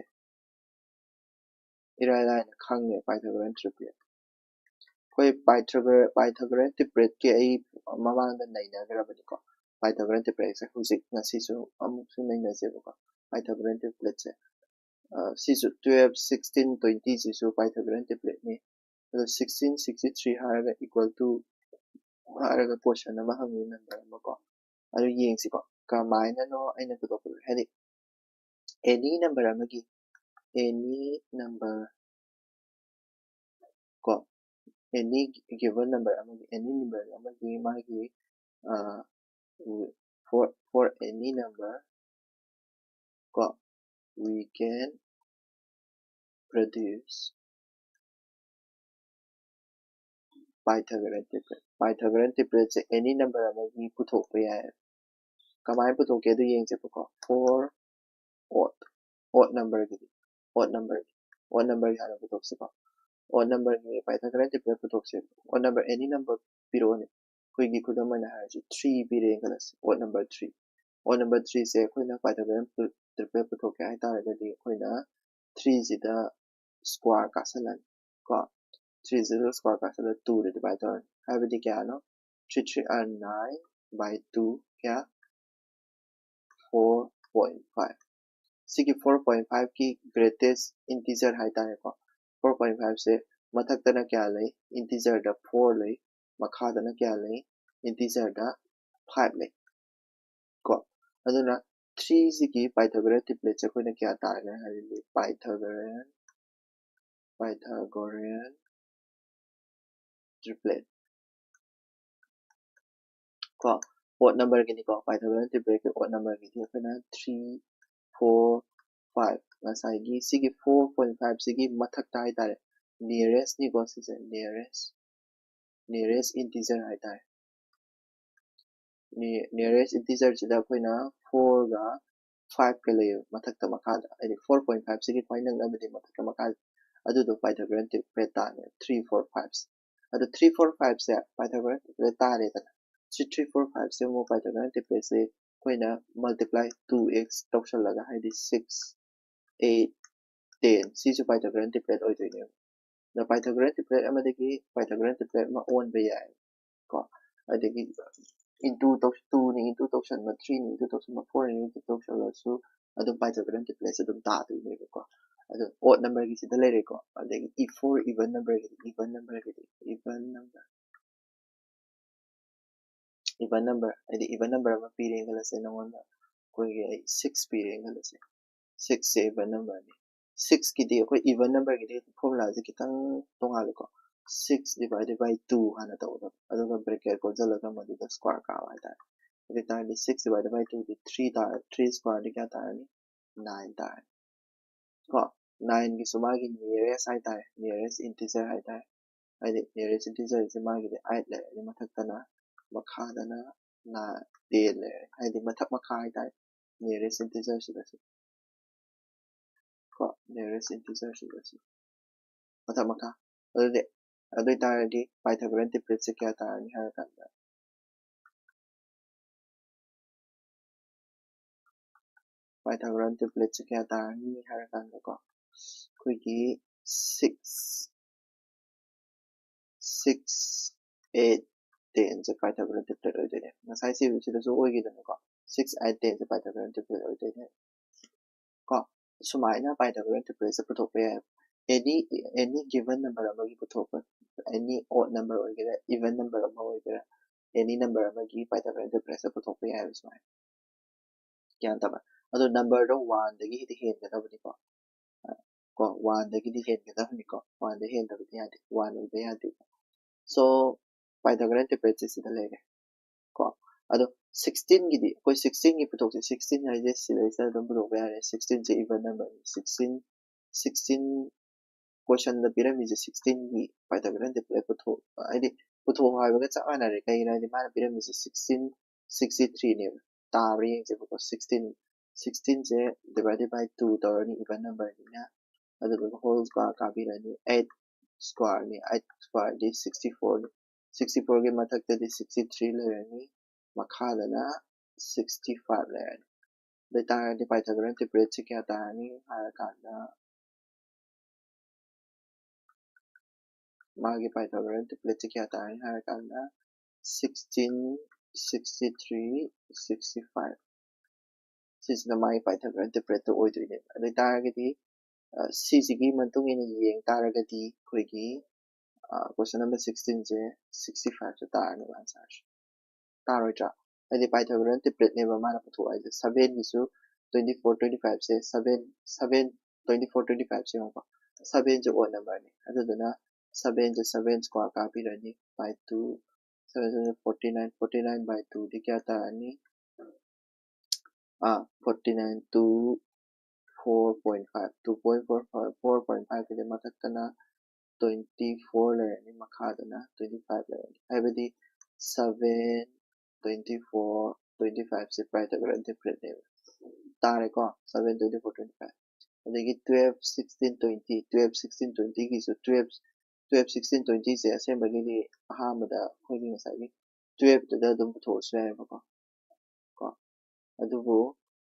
ꯏꯔꯥꯏ ꯂꯥꯏꯅ ꯈꯪꯉꯦ꯫ Pythagorean triplet, ꯑꯩꯈꯣꯏ Pythagorean, Pythagorean tripletꯀꯤ ꯑꯩ ꯃꯃꯥꯡꯗ ꯅꯩꯅꯈ꯭ꯔꯕꯅꯤꯀꯣ꯫ Pythagorean tripletꯁꯦ ꯍꯧꯖꯤꯛ ꯉꯁꯤꯁꯨ ꯑꯃꯨꯛꯁꯨ ꯅꯩꯅꯁꯦꯕꯀꯣ꯫ Pythagorean tripletꯁꯦ, ꯑ, ꯁꯤꯁꯨ twelve, sixteen, twenty ꯁꯤꯁꯨ Pythagorean tripletꯅꯤ꯫ ꯑꯗꯣ sixteen sixty three ꯍꯥꯏꯔꯒ equal to ꯍꯥꯏꯔꯒ question ꯑꯃ ꯍꯪꯉꯤ, number ꯑꯃ ꯀꯣ꯫ ꯑꯗꯨ ꯌꯦꯡꯁꯤꯀꯣ, ꯀꯃꯥꯏꯅꯅꯣ ꯑꯩꯅ ꯄꯨꯊꯣꯛꯄꯗꯣ? ꯍꯥꯏꯗꯤ any number ꯑꯃꯒꯤ, any number ꯀꯣ, any given number ꯑꯃꯒꯤ, any number ꯑꯃꯒꯤ ꯃꯥꯒꯤ, ꯑ, for, for any number ꯀꯣ, we can produce Pythagorean triplet꯫ Pythagorean tripletꯁꯦ any number ꯑꯃꯒꯤ ꯄꯨꯊꯣꯛꯄ ꯌꯥꯏ꯫ ꯀꯃꯥꯏꯅ ꯄꯨꯊꯣꯛꯀꯦ ꯑꯗꯨ ꯌꯦꯡꯁꯦꯕꯀꯣ꯫ For odd, odd numberꯒꯤꯗꯤ, odd number, odd numberꯒꯤ ꯍꯥꯟꯅ ꯄꯨꯊꯣꯛꯁꯤꯀꯣ꯫ Odd numberꯒꯤ Pythagorean triplet ꯄꯨꯊꯣꯛꯁꯦ꯫ Odd number any number ꯄꯤꯔꯛꯑꯣꯅꯦ꯫ ꯑꯩꯈꯣꯏꯒꯤ ꯈꯨꯗꯝ ꯑꯣꯏꯅ ꯍꯥꯏꯔꯁꯤ, three ꯄꯤꯔꯛꯑꯦ ꯈꯜꯂꯁꯤ, odd number three꯫ Odd number threeꯁꯦ ꯑꯩꯈꯣꯏꯅ Pythagorean triplet ꯄꯨꯊꯣꯛꯀꯦ ꯍꯥꯏ ꯇꯥꯔꯒꯗꯤ ꯑꯩꯈꯣꯏꯅ threeꯁꯤꯗ square ꯀꯥꯁꯜꯂꯅꯤ ꯀꯣ꯫ Threeꯁꯤꯗ square ꯀꯥꯁꯜꯂ twoꯗ divide ꯇꯧꯔꯅꯤ꯫ ꯍꯥꯏꯕꯗꯤ ꯀꯌꯥꯅꯣ? Three three are nine by two ꯀꯌꯥ? Four point five꯫ ꯁꯤꯒꯤ four point fiveꯀꯤ greatest integer ꯍꯥꯏꯇꯥꯔꯦꯀꯣ꯫ Four point fiveꯁꯦ ꯃꯊꯛꯇꯅ ꯀꯌꯥ ꯂꯩ? Integerꯗ four ꯂꯩ꯫ ꯃꯈꯥꯗꯅ ꯀꯌꯥ ꯂꯩ? Integerꯗ five ꯂꯩ ꯀꯣ꯫ ꯑꯗꯨꯅ threeꯁꯤꯒꯤ Pythagorean tripletꯁꯦ ꯑꯩꯈꯣꯏꯅ ꯀꯌꯥ ꯇꯥꯔꯒꯦ ꯍꯥꯏꯔꯗꯤ, Pythagorean, Pythagorean triplet ꯀꯣ, odd number ꯒꯤꯅꯤꯀꯣ, Pythagorean triplet ꯀꯤ odd number ꯒꯤꯗꯤ ꯑꯩꯈꯣꯏꯅ three, four, five, ꯉꯁꯥꯏꯒꯤ ꯁꯤꯒꯤ four point five ꯁꯤꯒꯤ ꯃꯊꯛꯇ ꯍꯥꯏꯇꯥꯔꯦ, nearest ꯅꯤꯀꯣ, ꯁꯤꯁꯦ nearest, nearest integer ꯍꯥꯏꯇꯥꯔꯦ꯫ Nearest integer ꯁꯤꯗ ꯑꯩꯈꯣꯏꯅ four ꯒ five ꯀ ꯂꯩꯌꯦꯕ, ꯃꯊꯛꯇ ꯃꯈꯥꯗ, ꯍꯥꯏꯗꯤ four point five ꯁꯤꯒꯤ ꯈ꯭ꯋꯥꯏ ꯅꯛꯅꯕꯗꯤ ꯃꯊꯛꯇ ꯃꯈꯥꯗ, ꯑꯗꯨꯗꯣ Pythagorean triplet ꯇꯥꯔꯦ, three, four, five ꯁꯦ꯫ ꯑꯗꯣ three, four, five ꯁꯦ Pythagorean triplet ꯇꯥꯔꯦꯗꯅ, ꯁꯤ three, four, five ꯁꯦ ꯑꯃꯨꯛ Pythagorean triplet ꯁꯦ ꯑꯩꯈꯣꯏꯅ multiply two x ꯇꯧꯁꯜꯂꯒ, ꯍꯥꯏꯗꯤ six, eight, ten, ꯁꯤꯁꯨ Pythagorean triplet ꯑꯣꯏꯗꯣꯏꯅꯦꯕ꯫ ꯑꯗ Pythagorean triplet ꯑꯃꯗꯒꯤ Pythagorean triplet ꯑꯃ ꯑꯣꯟꯕ ꯌꯥꯏ ꯀꯣ, ꯑꯗꯒꯤ into ꯇꯧ-, two ꯅꯤ into ꯇꯧꯁꯟꯕ, three ꯅꯤ into ꯇꯧꯁꯟꯕ, four ꯅꯤ into ꯇꯧꯁꯜꯂꯁꯨ ꯑꯗꯨꯝ Pythagorean triplet ꯁꯦ ꯑꯗꯨꯝ ꯇꯥꯗꯣꯏꯅꯦꯕꯀꯣ꯫ ꯑꯗꯣ odd number ꯒꯤꯁꯤꯗ ꯂꯩꯔꯦꯀꯣ, ꯑꯗꯒꯤ e four even number ꯒꯤꯗꯤ, even number ꯒꯤꯗꯤ, even number, even number, ꯍꯥꯏꯗꯤ even number ꯑꯃ ꯄꯤꯔꯦ ꯈꯜꯂꯁꯦ ꯅꯉꯣꯟꯗ, ꯑꯩꯈꯣꯏꯒꯤ ꯑꯩ six ꯄꯤꯔꯦ ꯈꯜꯂꯁꯦ, six ꯁꯦ even number ꯅꯤ꯫ Six ꯀꯤꯗꯤ ꯑꯩꯈꯣꯏ even number ꯒꯤꯗꯤ formula ꯁꯦ ꯈꯤꯇꯪ ꯇꯣꯉꯥꯜꯂꯦꯀꯣ꯫ Six divided by two ꯍꯥꯟꯅ ꯇꯧꯒꯗꯕ, ꯑꯗꯨꯒ bracket ꯀꯣꯟꯁꯤꯜꯂꯒ ꯃꯗꯨꯗ square ꯀꯥꯕ ꯍꯥꯏꯇꯥꯔꯦ꯫ ꯑꯗꯨ ꯑꯣꯏꯇꯥꯔꯗꯤ six divided by two D three ꯇꯥꯔꯦ, three square ꯗꯤ ꯀꯌꯥ ꯇꯥꯔꯅꯤ? Nine ꯇꯥꯔꯦ ꯀꯣ꯫ Nine ꯒꯤꯁꯨ ꯃꯥꯒꯤ nearest ꯍꯥꯏꯇꯥꯔꯦ, nearest integer ꯍꯥꯏꯇꯥꯔꯦ, ꯍꯥꯏꯗꯤ nearest integer ꯁꯦ ꯃꯥꯒꯤꯗꯤ eight ꯂꯩꯔꯦ, ꯑꯗꯩ ꯃꯊꯛꯇꯅ, ꯃꯈꯥꯗꯅ ten ꯂꯩꯔꯦ, ꯍꯥꯏꯗꯤ ꯃꯊꯛ ꯃꯈꯥ ꯍꯥꯏꯇꯥꯔꯦ, nearest integer ꯁꯤꯗꯁꯨ ꯀꯣ, nearest integer ꯁꯤꯗꯁꯨ ꯃꯊꯛ ꯃꯈꯥ꯫ ꯑꯗꯨꯗꯤ, ꯑꯗꯨ ꯑꯣꯏꯇꯥꯔꯗꯤ Pythagorean triplet ꯁꯦ ꯀꯌꯥ ꯇꯥꯔꯅꯤ ꯍꯥꯏꯔꯀꯥꯟꯗ, Pythagorean triplet ꯁꯦ ꯀꯌꯥ ꯇꯥꯔꯅꯤ ꯍꯥꯏꯔꯀꯥꯟꯗꯀꯣ, ꯑꯩꯈꯣꯏꯒꯤ six, six, eight, ten ꯁꯦ Pythagorean triplet ꯑꯣꯏꯗꯣꯏꯅꯦ꯫ ꯉꯁꯥꯏ ꯁꯤ, ꯁꯤꯗꯁꯨ ꯑꯣꯏꯈꯤꯗꯅꯀꯣ, six, eight, ten ꯁꯦ Pythagorean triplet ꯑꯣꯏꯗꯣꯏꯅꯦ ꯀꯣ꯫ ꯁꯨꯃꯥꯏꯅ Pythagorean triplet ꯁꯦ ꯄꯨꯊꯣꯛꯄ ꯌꯥꯏ꯫ Any, any given number ꯑꯃꯒꯤ ꯄꯨꯊꯣꯛꯄ, any odd number ꯑꯣꯏꯒꯦꯔꯥ, even number ꯑꯃ ꯑꯣꯏꯒꯦꯔꯥ, any number ꯑꯃꯒꯤ Pythagorean triplet ꯁꯦ ꯄꯨꯊꯣꯛꯄ ꯌꯥꯏꯑꯕ ꯁꯨꯃꯥꯏꯅ꯫ ꯒ꯭ꯌꯥꯟ ꯇꯥꯕ? ꯑꯗꯣ number ꯗꯣ one ꯗꯒꯤꯗꯤ ꯍꯦꯟꯒꯗꯕꯅꯤꯀꯣ꯫ ꯀꯣ, one ꯗꯒꯤꯗꯤ ꯍꯦꯟꯒꯗꯕꯅꯤꯀꯣ꯫ One ꯗ ꯍꯦꯟꯗꯕꯗꯤ ꯌꯥꯗꯦ꯫ One ꯑꯣꯏꯕ ꯌꯥꯗꯦ꯫ So, Pythagorean triplet ꯁꯦ ꯁꯤꯗ ꯂꯩꯔꯦ꯫ ꯀꯣ꯫ ꯑꯗꯣ sixteen ꯒꯤꯗꯤ ꯑꯩꯈꯣꯏ sixteen ꯒꯤ ꯄꯨꯊꯣꯛꯁꯦ, sixteen ꯍꯥꯏꯁꯦ ꯁꯤꯗꯩꯁꯤꯗ ꯑꯗꯨꯝ ꯄꯨꯊꯣꯛꯄ ꯌꯥꯔꯦ꯫ Sixteen ꯁꯦ even number ꯅꯤ꯫ Sixteen, sixteen question ꯗ ꯄꯤꯔꯝꯃꯤꯁꯦ sixteen ꯒꯤ Pythagorean triplet ꯄꯨꯊꯣꯛ, ꯍꯥꯏꯗꯤ ꯄꯨꯊꯣꯛꯑꯣ ꯍꯥꯏꯕꯒ ꯆꯞ ꯃꯥꯟꯅꯔꯦ꯫ ꯀꯩꯒꯤꯅꯣ ꯍꯥꯏꯗꯤ ꯃꯥꯅ ꯄꯤꯔꯝꯃꯤꯁꯦ sixteen sixty three ꯅꯦꯕ꯫ ꯇꯥꯕ꯭ꯔꯥ ꯌꯦꯡꯁꯦꯕꯀꯣ꯫ Sixteen, sixteen say divided by two ꯇꯧꯔꯅꯤ, even number ꯅꯤꯅ꯫ ꯑꯗꯨꯗꯨꯒ whole square ꯀꯥꯕꯤꯔꯅꯤ꯫ Eight square ꯅꯤ, eight square ꯗꯤ sixty four ꯅꯤ꯫ Sixty four ꯒꯤ ꯃꯊꯛꯇꯗꯤ sixty three ꯂꯩꯔꯅꯤ, ꯃꯈꯥꯗꯅ sixty five ꯂꯩꯔꯅꯤ꯫ ꯑꯗꯨ ꯑꯣꯏꯇꯥꯔꯒꯗꯤ Pythagorean triplet ꯁꯦ ꯀꯌꯥ ꯇꯥꯔꯅꯤ ꯍꯥꯏꯔꯀꯥꯟꯗ, ꯃꯥꯒꯤ Pythagorean triplet ꯁꯦ ꯀꯌꯥ ꯇꯥꯔꯅꯤ ꯍꯥꯏꯔꯀꯥꯟꯗ, sixteen, sixty three, sixty five꯫ ꯁꯤꯁꯤꯅ ꯃꯥꯒꯤ Pythagorean triplet ꯇꯣ ꯑꯣꯏꯗꯣꯏꯅꯦꯕ꯫ ꯑꯗꯨ ꯑꯣꯏꯇꯥꯔꯒꯗꯤ, ꯑ, ꯁꯤꯁꯤꯒꯤ ꯃꯇꯨꯡ ꯏꯟꯅ ꯌꯦꯡ ꯇꯥꯔꯒꯗꯤ ꯑꯩꯈꯣꯏꯒꯤ, ꯑ, question number sixteen ꯁꯦ sixty five ꯁꯦ ꯇꯥꯔꯅꯦꯕ answer ꯁꯦ꯫ ꯇꯥꯔꯣꯏꯗ꯭ꯔꯥ? ꯍꯥꯏꯗꯤ Pythagorean triplet ꯅꯦꯕ ꯃꯥꯅ ꯄꯨꯊꯣꯛ ꯍꯥꯏꯁꯦ꯫ Seven ꯒꯤꯁꯨ twenty four, twenty five ꯁꯦ seven, seven, twenty four, twenty five ꯁꯦ ꯌꯦꯡꯉꯨꯀꯣ꯫ Seven ꯁꯦ odd number ꯅꯤ꯫ ꯑꯗꯨꯗꯨꯅ seven say seven square ꯀꯥꯞꯄꯤꯔꯅꯤ by two, seven seven forty nine, forty nine by two ꯗꯤ ꯀꯌꯥ ꯇꯥꯔꯅꯤ? ꯑꯥ, forty nine two, four point five, two point four five, four point five ꯀꯤꯗꯤ ꯃꯊꯛꯇꯅ twenty four ꯂꯩꯔꯅꯤ, ꯃꯈꯥꯗꯅ twenty five ꯂꯩꯔꯅꯤ꯫ ꯍꯥꯏꯕꯗꯤ seven, twenty four, twenty five ꯁꯦ Pythagorean triplet ꯅꯦꯕ꯫ ꯇꯥꯔꯦꯀꯣ? Seven, twenty four, twenty five꯫ ꯑꯗꯒꯤ twelve, sixteen, twenty, twelve, sixteen, twenty ꯒꯤꯁꯨ twelve, twelve, sixteen, twenty ꯁꯦ ꯑꯁꯦꯡꯕꯒꯤꯗꯤ ꯑꯍꯥꯟꯕꯗ ꯑꯩꯈꯣꯏꯒꯤ ꯉꯁꯥꯏꯒꯤ twelve ꯇꯨꯗ ꯑꯗꯨꯝ ꯄꯨꯊꯣꯛꯑꯁꯨ ꯌꯥꯏꯑꯕꯀꯣ꯫ ꯀꯣ꯫ ꯑꯗꯨꯕꯨ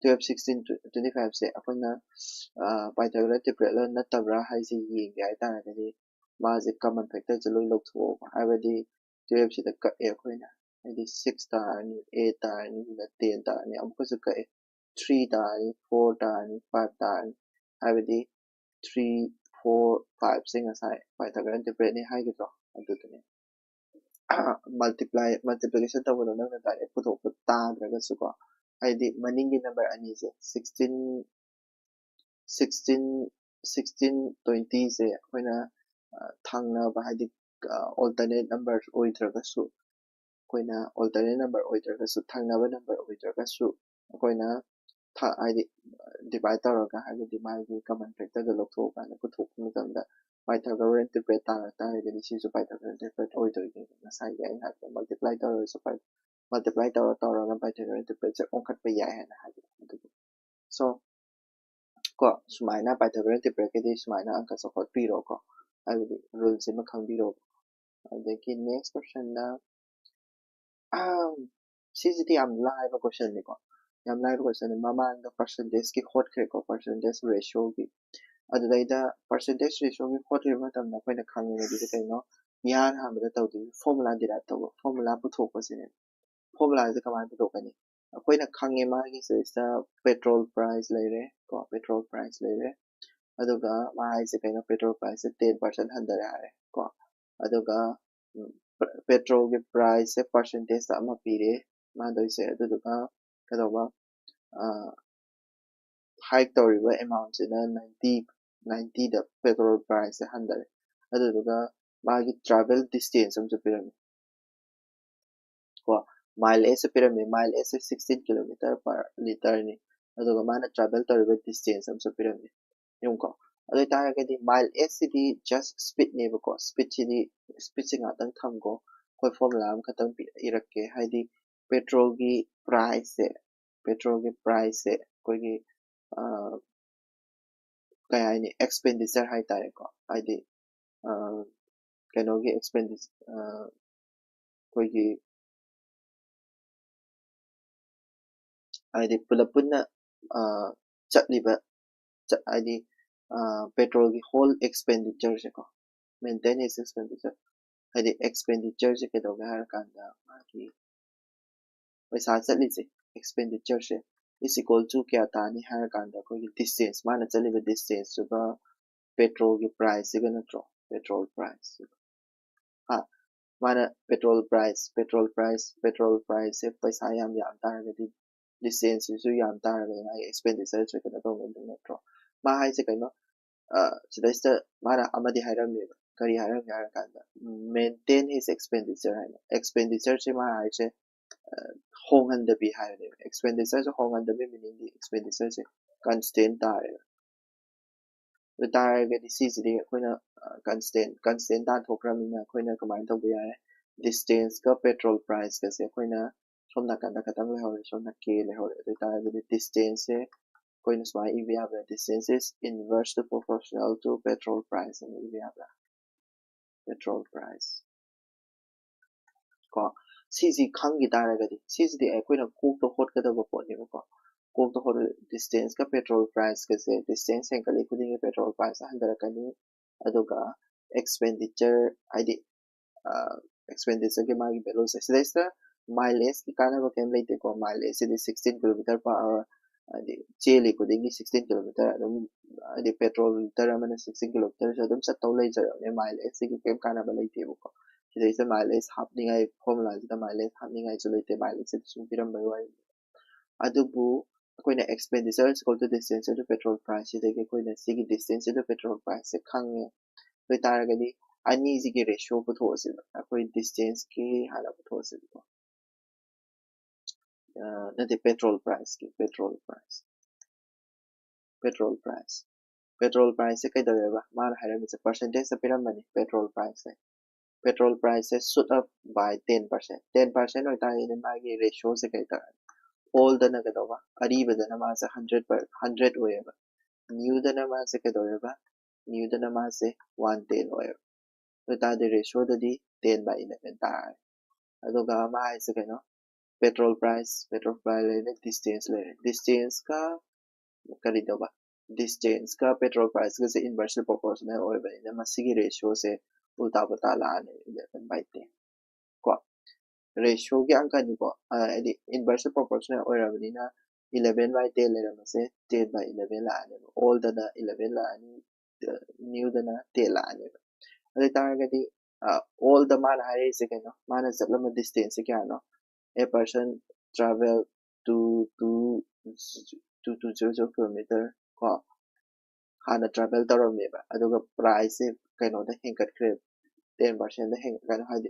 twelve, sixteen, twenty five ꯁꯦ ꯑꯩꯈꯣꯏꯅ, ꯑ, Pythagorean triplet ꯂꯣ ꯅꯠꯇꯕ꯭ꯔꯥ ꯍꯥꯏꯁꯦ ꯌꯦꯡꯒꯦ ꯍꯥꯏꯇꯥꯔꯒꯗꯤ ꯃꯥꯁꯦ common factor ꯁꯦ ꯂꯣꯏ ꯂꯧꯊꯣꯛꯑꯣꯕ꯫ ꯍꯥꯏꯕꯗꯤ twelve ꯁꯤꯗ ꯀꯛꯑꯦ ꯑꯩꯈꯣꯏꯅ꯫ ꯍꯥꯏꯗꯤ six ꯇꯥꯔꯅꯤ, eight ꯇꯥꯔꯅꯤ, ꯁꯤꯗ ten ꯇꯥꯔꯅꯤ, ꯑꯃꯨꯛꯀꯁꯨ ꯀꯛꯑꯦ꯫ Three ꯇꯥꯔꯅꯤ, four ꯇꯥꯔꯅꯤ, five ꯇꯥꯔꯅꯤ꯫ ꯍꯥꯏꯕꯗꯤ three, four, five ꯁꯦ ꯉꯁꯥꯏ Pythagorean triplet ꯅꯦ ꯍꯥꯏꯒꯗ꯭ꯔꯣ? ꯑꯗꯨꯗꯨꯅꯦ꯫ Multiply, multiplication ꯇꯧꯕꯗꯣ ꯅꯪꯅ direct ꯄꯨꯊꯣꯛꯄ ꯇꯥꯗ꯭ꯔꯒꯁꯨꯀꯣ, ꯍꯥꯏꯗꯤ ꯃꯅꯤꯡꯒꯤ number ꯑꯅꯤꯁꯦ, sixteen, sixteen, sixteen, twenty ꯁꯦ ꯑꯩꯈꯣꯏꯅ, ꯑ, ꯊꯪꯅꯕ, ꯍꯥꯏꯗꯤ, ꯑ, alternate number ꯑꯣꯏꯗ꯭ꯔꯒꯁꯨ, ꯑꯩꯈꯣꯏꯅ alternate number ꯑꯣꯏꯗ꯭ꯔꯒꯁꯨ, ꯊꯪꯅꯕ number ꯑꯣꯏꯗ꯭ꯔꯒꯁꯨ, ꯑꯩꯈꯣꯏꯅ ꯊ- ꯍꯥꯏꯗꯤ divide ꯇꯧꯔꯒ, ꯍꯥꯏꯕꯗꯤ ꯃꯥꯒꯤ common factor ꯗꯣ ꯂꯧꯊꯣꯛꯑꯀꯥꯟꯗ ꯄꯨꯊꯣꯛꯄ ꯃꯇꯝꯗ Pythagorean triplet ꯇꯥꯔꯛ ꯇꯥꯔꯒꯗꯤ ꯁꯤꯁꯨ Pythagorean triplet ꯑꯣꯏꯗꯣꯏꯅꯦꯕ꯫ ꯉꯁꯥꯏꯒꯤ ꯑꯩꯅ ꯍꯥꯏꯕꯗꯣ multiply ꯇꯧꯔꯁꯨ, multiply ꯇꯧꯔ ꯇꯧꯔꯒ Pythagorean triplet ꯁꯦ ꯑꯣꯟꯈꯠꯄ ꯌꯥꯏ ꯍꯥꯏꯅ ꯍꯥꯏꯕꯗꯣ꯫ ꯑꯗꯨꯒ so ꯀꯣ, ꯁꯨꯃꯥꯏꯅ Pythagorean triplet ꯀꯤꯗꯤ ꯁꯨꯃꯥꯏꯅ ꯑꯪꯀꯁꯦ ꯍꯣꯠꯄꯤꯔꯣꯀꯣ, ꯍꯥꯏꯕꯗꯤ rule ꯁꯤꯃ ꯈꯪꯕꯤꯔꯣ꯫ ꯑꯗꯒꯤ next question ꯅ ꯑꯝ, ꯁꯤꯁꯤꯗꯤ ꯌꯥꯝ ꯂꯥꯏꯕ question ꯅꯤꯀꯣ꯫ ꯌꯥꯝ ꯂꯥꯏꯕ question ꯅꯤ꯫ ꯃꯃꯥꯡꯗ percentage ꯀꯤ ꯍꯣꯠꯈ꯭ꯔꯦꯀꯣ, percentage ratio ꯒꯤ꯫ ꯑꯗꯨꯗꯩꯗ percentage ratio ꯒꯤ ꯍꯣꯠꯈꯤꯕ ꯃꯇꯝꯗ ꯑꯩꯈꯣꯏꯅ ꯈꯪꯉꯤꯕꯗꯨꯗꯤ ꯀꯩꯅꯣ? ꯏꯍꯥꯟ ꯍꯥꯟꯕꯗ ꯇꯧꯗꯣꯏꯁꯦ formula derive ꯇꯧꯕ, formula ꯄꯨꯊꯣꯛꯄꯁꯤꯅꯦ꯫ Formula ꯁꯦ ꯀꯃꯥꯏꯅ ꯄꯨꯊꯣꯛꯀꯅꯤ? ꯑꯩꯈꯣꯏꯅ ꯈꯪꯉꯦ ꯃꯥꯒꯤ ꯁꯤꯗꯩꯁꯤꯗ petrol price ꯂꯩꯔꯦ ꯀꯣ, petrol price ꯂꯩꯔꯦ꯫ ꯑꯗꯨꯒ ꯃꯥ ꯍꯥꯏꯁꯦ ꯀꯩꯅꯣ? Petrol price ꯁꯦ ten percent ꯍꯟꯊꯔꯦ ꯍꯥꯏꯔꯦ ꯀꯣ꯫ ꯑꯗꯨꯒ ꯎꯝ, ꯄꯦ- petrol ꯒꯤ price ꯁꯦ percentage ꯇ ꯑꯃ ꯄꯤꯔꯦ ꯃꯥꯗꯣꯏꯁꯦ꯫ ꯑꯗꯨꯗꯨꯒ ꯀꯩꯗꯧꯕ? ꯑ, hike ꯇꯧꯔꯤꯕ amount ꯁꯤꯅ ninety, ninety ꯗ petrol price ꯁꯦ ꯍꯟꯊꯔꯦ꯫ ꯑꯗꯨꯗꯨꯒ ꯃꯥꯒꯤ travel distance ꯑꯃꯁꯨ ꯄꯤꯔꯝꯃꯤ ꯀꯣ꯫ Mileage ꯁꯦ ꯄꯤꯔꯝꯃꯤ, mileage ꯁꯦ sixteen kilometer per litre ꯅꯤ꯫ ꯑꯗꯨꯒ ꯃꯥꯅ travel ꯇꯧꯔꯤꯕ distance ꯑꯃꯁꯨ ꯄꯤꯔꯝꯃꯤ꯫ ꯌꯦꯡꯉꯨꯀꯣ꯫ ꯑꯗꯨ ꯑꯣꯏꯇꯥꯔꯒꯗꯤ mileage ꯁꯤꯗꯤ just speed ꯅꯦꯕꯀꯣ꯫ Speed ꯁꯤꯗꯤ, speed ꯁꯤ ꯉꯥꯛꯇꯪ ꯊꯝꯀꯣ꯫ ꯑꯩꯈꯣꯏ formula ꯑꯃꯈꯛꯇꯪ ꯄꯤ- ꯏꯔꯛꯀꯦ꯫ ꯍꯥꯏꯗꯤ petrol ꯒꯤ price ꯁꯦ, petrol ꯒꯤ price ꯁꯦ ꯑꯩꯈꯣꯏꯒꯤ, ꯑ, ꯀꯩ ꯍꯥꯏꯅꯤ, expenditure ꯍꯥꯏꯇꯥꯔꯦꯀꯣ꯫ ꯍꯥꯏꯗꯤ, ꯑ, ꯀꯩꯅꯣꯒꯤ expenditure, ꯑ, ꯑꯩꯈꯣꯏꯒꯤ ꯍꯥꯏꯗꯤ ꯄꯨꯂꯞ ꯄꯨꯟꯅ, ꯑ, ꯆꯠꯂꯤꯕ, ꯆ-, ꯍꯥꯏꯗꯤ, ꯑ, petrol ꯒꯤ whole expenditure ꯁꯦꯀꯣ, maintenance expenditure, ꯍꯥꯏꯗꯤ expenditure ꯁꯦ ꯀꯩꯗꯧꯒꯦ ꯍꯥꯏꯔꯀꯥꯟꯗ ꯃꯥꯒꯤ ꯄꯩꯁꯥ ꯆꯠꯂꯤꯁꯦ, expenditure say is equal to ꯀꯌꯥ ꯇꯥꯅꯤ ꯍꯥꯏꯔꯀꯥꯟꯗ ꯑꯩꯈꯣꯏꯒꯤ distance, ꯃꯥꯅ ꯆꯠꯂꯤꯕ distance ꯇꯨꯒ petrol ꯒꯤ price ꯁꯤꯒ ꯅꯠꯇ꯭ꯔꯣ? Petrol price ꯁꯤꯒ꯫ ꯍꯥ? ꯃꯥꯅ petrol price, petrol price, petrol price ꯁꯦ ꯄꯩꯁꯥ ꯌꯥꯝ ꯌꯥꯝ ꯇꯥꯔꯒꯗꯤ distance ꯁꯤꯁꯨ ꯌꯥꯝ ꯇꯥꯔꯒꯗꯤ ꯃꯥꯒꯤ expenditure ꯁꯦ ꯀꯩꯅꯣ ꯇꯧꯒꯗꯣꯏ ꯅꯠꯇ꯭ꯔꯣ? ꯃꯥ ꯍꯥꯏꯁꯦ ꯀꯩꯅꯣ? ꯑ, ꯁꯤꯗꯩꯁꯤꯗ ꯃꯥꯅ ꯑꯃꯗꯤ ꯍꯥꯏꯔꯝꯃꯦꯕ, ꯀꯔꯤ ꯍꯥꯏꯔꯝꯒꯦ ꯍꯥꯏꯔ ꯀꯥꯟꯗ, maintain his expenditure ꯍꯥꯏꯅ꯫ Expenditure ꯁꯦ ꯃꯥ ꯍꯥꯏꯁꯦ ꯍꯣꯡꯍꯟꯗꯕꯤ ꯍꯥꯏꯕꯅꯦꯕ꯫ Expenditure ꯁꯦ ꯍꯣꯡꯍꯟꯗꯕꯤ meaning ꯗꯤ expenditure ꯁꯦ constant ꯇꯥꯔꯦꯕ꯫ ꯑꯗꯨ ꯇꯥꯔꯒꯗꯤ ꯁꯤꯁꯤꯗꯤ ꯑꯩꯈꯣꯏꯅ constant constant ꯇꯥꯟꯊꯣꯛꯈ꯭ꯔꯕꯅꯤꯅ ꯑꯩꯈꯣꯏꯅ ꯀꯃꯥꯏꯅ ꯇꯧꯕ ꯌꯥꯔꯦ? Distance ꯀ petrol price ꯀꯁꯦ ꯑꯩꯈꯣꯏꯅ ꯁꯣꯝ ꯅꯥꯀꯟꯗ ꯈꯇꯪ ꯂꯩꯍꯧꯔꯦ, ꯁꯣꯝꯗ K ꯂꯩꯍꯧꯔꯦ꯫ ꯑꯗꯨ ꯑꯣꯏꯇꯥꯔꯒꯗꯤ distance ꯁꯦ ꯑꯩꯈꯣꯏꯅ ꯁꯨꯃꯥꯏꯅ ꯏꯕ ꯌꯥꯕ꯭ꯔꯥ? Distance is inverse to proportional to petrol price ꯍꯥꯏꯅ ꯏꯕ ꯌꯥꯕ꯭ꯔꯥ? Petrol price ꯀꯣ, ꯁꯤꯁꯤ ꯈꯪꯈꯤ ꯇꯥꯔꯒꯗꯤ ꯁꯤꯁꯤꯗꯤ ꯑꯩꯈꯣꯏꯅ ꯀꯣꯛꯇ ꯍꯣꯠꯀꯗꯕ ꯄꯣꯠꯅꯦꯕꯀꯣ꯫ ꯀꯣꯛꯇ ꯍꯣꯠ distance ꯀ petrol price ꯀꯁꯦ, distance ꯍꯦꯟꯒꯠꯂꯤ ꯈꯨꯗꯤꯡꯒꯤ petrol price ꯍꯟꯊꯔꯛꯀꯅꯤ꯫ ꯑꯗꯨꯒ expenditure ꯍꯥꯏꯗꯤ expenditure ꯒꯤ ꯃꯥꯒꯤ value ꯁꯦ ꯁꯤꯗꯩꯁꯤꯗ mileage ꯀꯤ ꯀꯥꯟꯅꯕ ꯀꯩꯝ ꯂꯩꯇꯦꯀꯣ꯫ Mileage ꯁꯤꯗꯤ sixteen kilometer per hour ꯍꯥꯏꯗꯤ ꯆꯦꯜꯂꯤ ꯈꯨꯗꯤꯡꯒꯤ sixteen kilometer ꯑꯗꯨꯝ ꯍꯥꯏꯗꯤ petrol liter ꯑꯃꯅ sixteen kilometer ꯁꯦ ꯑꯗꯨꯝ ꯆꯠꯇꯧ ꯂꯩꯖꯔꯕꯅꯦ꯫ Mileage ꯁꯤꯒꯤ ꯀꯩꯝ ꯀꯥꯟꯅꯕ ꯂꯩꯇꯦꯕꯀꯣ꯫ ꯁꯤꯗꯩꯁꯤꯗ mileage ꯍꯥꯞꯅꯤꯡꯉꯥꯏ formula ꯁꯤꯗ mileage ꯍꯥꯞꯅꯤꯡꯉꯥꯏꯁꯨ ꯂꯩꯇꯦ꯫ Mileage ꯁꯤꯗ ꯁꯨꯝ ꯄꯤꯔꯝꯕꯒꯤ ꯋꯥꯔꯤꯅꯤ꯫ ꯑꯗꯨꯕꯨ ꯑꯩꯈꯣꯏꯅ expenditure is equal to distance into petrol price ꯁꯤꯗꯒꯤ ꯑꯩꯈꯣꯏꯅ ꯁꯤꯒꯤ distance into petrol price ꯁꯦ ꯈꯪꯉꯦ꯫ ꯑꯗꯨ ꯑꯣꯏꯇꯥꯔꯒꯗꯤ ꯑꯅꯤꯁꯤꯒꯤ ratio ꯄꯨꯊꯣꯛꯑꯁꯦꯕ꯫ ꯑꯩꯈꯣꯏ distance ꯀꯤ ꯍꯥꯟꯅ ꯄꯨꯊꯣꯛꯑꯁꯦꯕꯀꯣ꯫ ꯅꯠꯇꯦ, petrol price ꯀꯤ, petrol price, petrol price, petrol price ꯁꯦ ꯀꯩꯗꯧꯋꯦꯕ? ꯃꯥꯅ ꯍꯥꯏꯔꯝꯃꯤꯁꯦ percentage ꯇ ꯄꯤꯔꯝꯕꯅꯤ petrol price say. Petrol price say shoot up by ten percent, ten percent ꯑꯣꯏꯇꯥꯔꯒꯗꯤ ꯃꯥꯒꯤ ratio ꯁꯦ ꯀꯩ ꯇꯥꯔꯦ? Old ꯗꯅ ꯀꯩꯗꯧꯕ? ꯑꯔꯤꯕꯗꯅ ꯃꯥꯁꯦ hundred, hundred ꯑꯣꯏꯌꯦꯕ꯫ New ꯗꯅ ꯃꯥꯁꯦ ꯀꯩꯗꯧꯋꯦꯕ? New ꯗꯅ ꯃꯥꯁꯦ one ten ꯑꯣꯏꯌꯦꯕ꯫ ꯑꯗꯨ ꯑꯣꯏꯇꯥꯔꯗꯤ ratio ꯗꯗꯤ ten by eleven ꯇꯥꯔꯦ꯫ ꯑꯗꯨꯒ ꯃꯥ ꯍꯥꯏꯁꯦ ꯀꯩꯅꯣ? Petrol price, petrol price ꯂꯩꯔꯦ, distance ꯂꯩꯔꯦ꯫ Distance ꯀ ꯀꯔꯤ ꯇꯧꯕ? Distance ꯀ petrol price ꯀꯁꯦ inversely proportional ꯑꯣꯏꯕꯅꯤꯅ ꯃꯁꯤꯒꯤ ratio ꯁꯦ ꯎꯜꯇꯥ ꯄꯨꯜꯇꯥ ꯂꯥꯛꯑꯅꯤ, eleven by ten ꯀꯣ꯫ Ratio ꯒꯤ ꯑꯪꯀꯅꯤꯀꯣ꯫ ꯍꯥꯏꯗꯤ inversely proportional ꯑꯣꯏꯔꯕꯅꯤꯅ eleven by ten ꯂꯩꯔꯝꯕꯁꯦ ten by eleven ꯂꯥꯛꯑꯅꯦꯕ꯫ Old ꯗꯅ eleven ꯂꯥꯛꯑꯅꯤ, new ꯗꯅ ten ꯂꯥꯛꯑꯅꯦꯕ꯫ ꯑꯗꯨ ꯑꯣꯏꯇꯥꯔꯒꯗꯤ old ꯗ ꯃꯥꯅ ꯍꯥꯏꯔꯛꯏꯁꯦ ꯀꯩꯅꯣ? ꯃꯥꯅ ꯆꯠꯂꯝꯕ distance ꯁꯦ ꯀꯌꯥꯅꯣ? A person travel to two two two zero zero kilometer ꯀꯣ꯫ ꯍꯥꯟꯅ ꯇ꯭ꯔꯥꯚꯦꯜ ꯇꯧꯔꯝꯃꯦꯕ, ꯑꯗꯨꯒ ꯄ꯭ꯔꯥꯏꯁꯁꯦ ꯀꯩꯅꯣꯗ ꯍꯦꯟꯒꯠꯈ꯭ꯔꯦꯕ, ꯇꯦꯟ ꯄꯥꯔꯁꯦꯟꯗ ꯍꯦꯟꯒꯠꯀꯅꯤ, ꯍꯥꯏꯗꯤ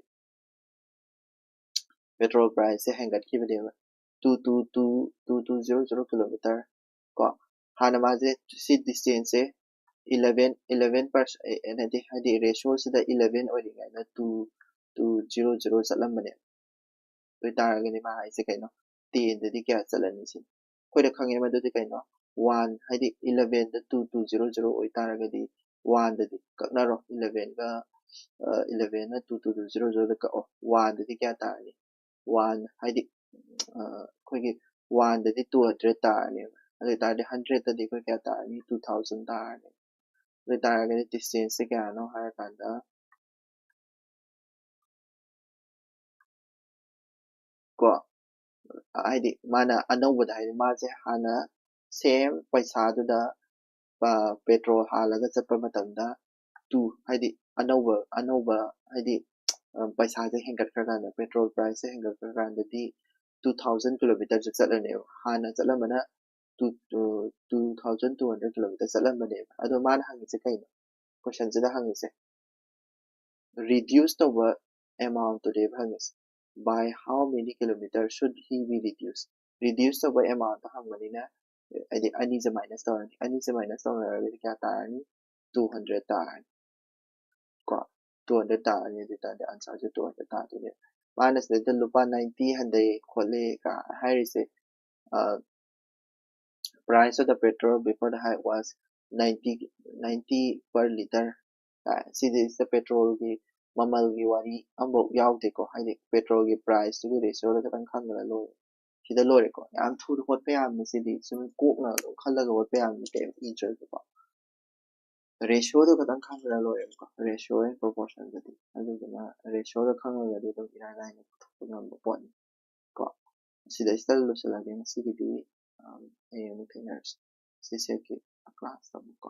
ꯄꯦꯇ꯭ꯔꯣꯜ ꯄ꯭ꯔꯥꯏꯁꯁꯦ ꯍꯦꯟꯒꯠꯈꯤꯕꯅꯦꯕ꯫ Two two two two two zero zero kilometer ꯀꯣ, ꯍꯥꯟꯅ ꯃꯥꯁꯦ ꯁꯤ ꯗꯤꯁꯇꯦꯟꯁꯁꯦ eleven eleven percent, ꯍꯥꯏꯗꯤ ꯍꯥꯏꯗꯤ ꯔꯦꯁꯤꯌꯣꯁꯤꯗ eleven ꯑꯣꯏꯔꯤꯉꯩꯗ two two zero zero ꯆꯠꯂꯝꯕꯅꯦ꯫ ꯑꯗꯨ ꯑꯣꯏꯇꯥꯔꯒꯗꯤ ꯃꯥ ꯍꯥꯏꯁꯦ ꯀꯩꯅꯣ, ꯇꯦꯟꯗꯗꯤ ꯀꯌꯥ ꯆꯠꯂꯅꯤ ꯁꯤꯅꯤ꯫ ꯑꯩꯈꯣꯏꯅ ꯈꯪꯉꯦ ꯃꯗꯨꯗꯤ ꯀꯩꯅꯣ, ꯋꯥꯟ ꯍꯥꯏꯗꯤ ꯏꯂꯚꯦꯟꯗ ꯇꯨ ꯇꯨ ꯖꯤꯔꯣ ꯖꯤꯔꯣ ꯑꯣꯏꯇꯥꯔꯒꯗꯤ ꯋꯥꯟꯗꯗꯤ ꯀꯛꯅꯔꯣ, ꯏꯂꯚꯦꯟꯒ ꯏꯂꯚꯦꯟꯅ ꯇꯨ ꯇꯨ ꯇꯨ ꯖꯤꯔꯣ ꯖꯤꯔꯣꯗ ꯀꯛꯑꯣ, ꯋꯥꯟꯗꯗꯤ ꯀꯌꯥ ꯇꯥꯔꯅꯤ? ꯋꯥꯟ ꯍꯥꯏꯗꯤ ꯑꯩꯈꯣꯏꯒꯤ ꯋꯥꯟꯗꯗꯤ ꯇꯨ ꯍꯟꯗ꯭ꯔꯦꯠ ꯇꯥꯔꯅꯦꯕ꯫ ꯑꯗꯨ ꯑꯣꯏꯇꯥꯔꯗꯤ ꯍꯟꯗ꯭ꯔꯦꯠꯇꯗꯤ ꯑꯩꯈꯣꯏ ꯀꯌꯥ ꯇꯥꯔꯅꯤ? ꯇꯨ ꯊꯥꯎꯖꯟ ꯇꯥꯔꯅꯤ꯫ ꯑꯗꯨ ꯑꯣꯏꯇꯥꯔꯒꯗꯤ ꯗꯤꯁꯇꯦꯟꯁꯁꯦ ꯀꯌꯥꯅꯣ ꯍꯥꯏꯔꯀꯥꯟꯗ ꯀꯣ, ꯍꯥꯏꯗꯤ ꯃꯥꯅ ꯑꯅꯧꯕꯗ, ꯍꯥꯏꯗꯤ ꯃꯥꯁꯦ ꯍꯥꯟꯅ ꯁꯦꯝ ꯄꯩꯁꯥꯗꯨꯗ ꯄꯦꯇ꯭ꯔꯣꯜ ꯍꯥꯜꯂꯒ ꯆꯠꯄ ꯃꯇꯝꯗ ꯇꯨ ꯍꯥꯏꯗꯤ ꯑꯅꯧꯕ ꯑꯅꯧꯕ ꯍꯥꯏꯗꯤ ꯄꯩꯁꯥꯁꯦ ꯍꯦꯟꯒꯠꯈ꯭ꯔꯀꯥꯟꯗ, ꯄꯦꯇ꯭ꯔꯣꯜ ꯄ꯭ꯔꯥꯏꯁꯁꯦ ꯍꯦꯟꯒꯠꯈ꯭ꯔꯀꯥꯟꯗꯗꯤ two thousand kilometerꯁꯦ ꯆꯠꯂꯅꯦꯕ꯫ ꯍꯥꯟꯅ ꯆꯠꯂꯝꯕꯅ two two thousand two hundred kilometer ꯆꯠꯂꯝꯕꯅꯦꯕ꯫ ꯑꯗꯣ ꯃꯥꯅ ꯍꯪꯉꯤꯁꯦ ꯀꯩꯅꯣ? ꯀꯣꯏꯁꯟꯁꯤꯗ ꯍꯪꯉꯤꯁꯦ ꯔꯤꯗ꯭ꯌꯨꯁ ꯇꯧꯕ ꯑꯦꯃꯥꯎꯟꯠꯇꯨꯅꯦꯕ ꯍꯪꯉꯤꯁꯦ꯫ By how many kilometer should he be reduced? Reduce ꯇꯧꯕ ꯑꯦꯃꯥꯎꯟꯠꯇꯣ ꯍꯪꯕꯅꯤꯅ, ꯍꯥꯏꯗꯤ ꯑꯅꯤꯁꯦ ꯃꯥꯏꯅꯁ ꯇꯧꯔꯅꯤ, ꯑꯅꯤꯁꯦ ꯃꯥꯏꯅꯁ ꯇꯧꯅꯔꯒꯗꯤ ꯀꯌꯥ ꯇꯥꯔꯅꯤ? Two hundred ꯇꯥꯔꯅꯤ ꯀꯣ꯫ Two hundred ꯇꯥꯔꯅꯤ꯫ ꯑꯗꯨ ꯑꯣꯏꯇꯥꯔꯗꯤ ꯑꯟꯁꯔꯁꯦ two hundred ꯇꯥꯗꯣꯏꯅꯦ꯫ ꯃꯥꯅ ꯁꯤꯗꯩꯗ ꯂꯨꯄꯥ ninety ꯍꯟꯊꯩ ꯈꯣꯠꯂꯦ ꯀ ꯍꯥꯏꯔꯤꯁꯦ, price of the petrol before the hike was ninety ninety per litre꯫ ꯁꯤꯗꯩꯁꯤꯗ ꯄꯦꯇ꯭ꯔꯣꯜꯒꯤ ꯃꯃꯜꯒꯤ ꯋꯥꯔꯤ ꯑꯃꯐꯥꯎ ꯌꯥꯎꯗꯦꯀꯣ꯫ ꯍꯥꯏꯗꯤ ꯄꯦꯇ꯭ꯔꯣꯜꯒꯤ ꯄ꯭ꯔꯥꯏꯁꯇꯨꯒꯤ ꯔꯦꯁꯤꯌꯣꯗ ꯈꯤꯇꯪ ꯈꯪꯗꯅ ꯂꯣꯏꯔꯦ꯫ ꯁꯤꯗ ꯂꯣꯏꯔꯦꯀꯣ꯫ ꯌꯥꯝ ꯊꯨꯅ ꯍꯣꯠꯄ ꯌꯥꯕꯅꯤ ꯁꯤꯗꯤ꯫ ꯁꯨꯝ ꯀꯣꯛꯅ ꯑꯗꯨꯝ ꯈꯜꯂꯒ ꯍꯣꯠꯄ ꯌꯥꯕꯅꯤ, ꯀꯩꯝ ꯏꯗ꯭ꯔꯁꯨꯀꯣ꯫ ꯔꯦꯁꯤꯌꯣꯗꯣ ꯈꯤꯇꯪ ꯈꯪꯗꯅ ꯂꯣꯏꯔꯦꯕꯀꯣ꯫ Ratio and ꯄ꯭ꯔꯣꯄꯣꯔꯁꯟꯗꯗꯤ꯫ ꯑꯗꯨꯗꯨꯅ ꯔꯦꯁꯤꯌꯣꯗꯣ ꯈꯪꯉꯒꯗꯤ ꯑꯗꯨꯝ ꯏꯔꯥꯏ ꯂꯥꯏꯅ ꯄꯨꯊꯣꯛꯄ ꯉꯝꯕ ꯄꯣꯠꯅꯤ ꯀꯣ꯫ ꯁꯤꯗꯩꯁꯤꯗ ꯂꯣꯏꯁꯤꯜꯂꯒꯦ ꯉꯁꯤꯒꯤꯗꯤ꯫ ꯍꯌꯦꯡ ꯑꯃꯨꯛ ꯊꯦꯡꯅꯔꯁꯤ꯫ ꯁꯤꯁꯦ ꯀ꯭ꯂꯥꯁꯇ ꯑꯃꯨꯛꯀꯣ꯫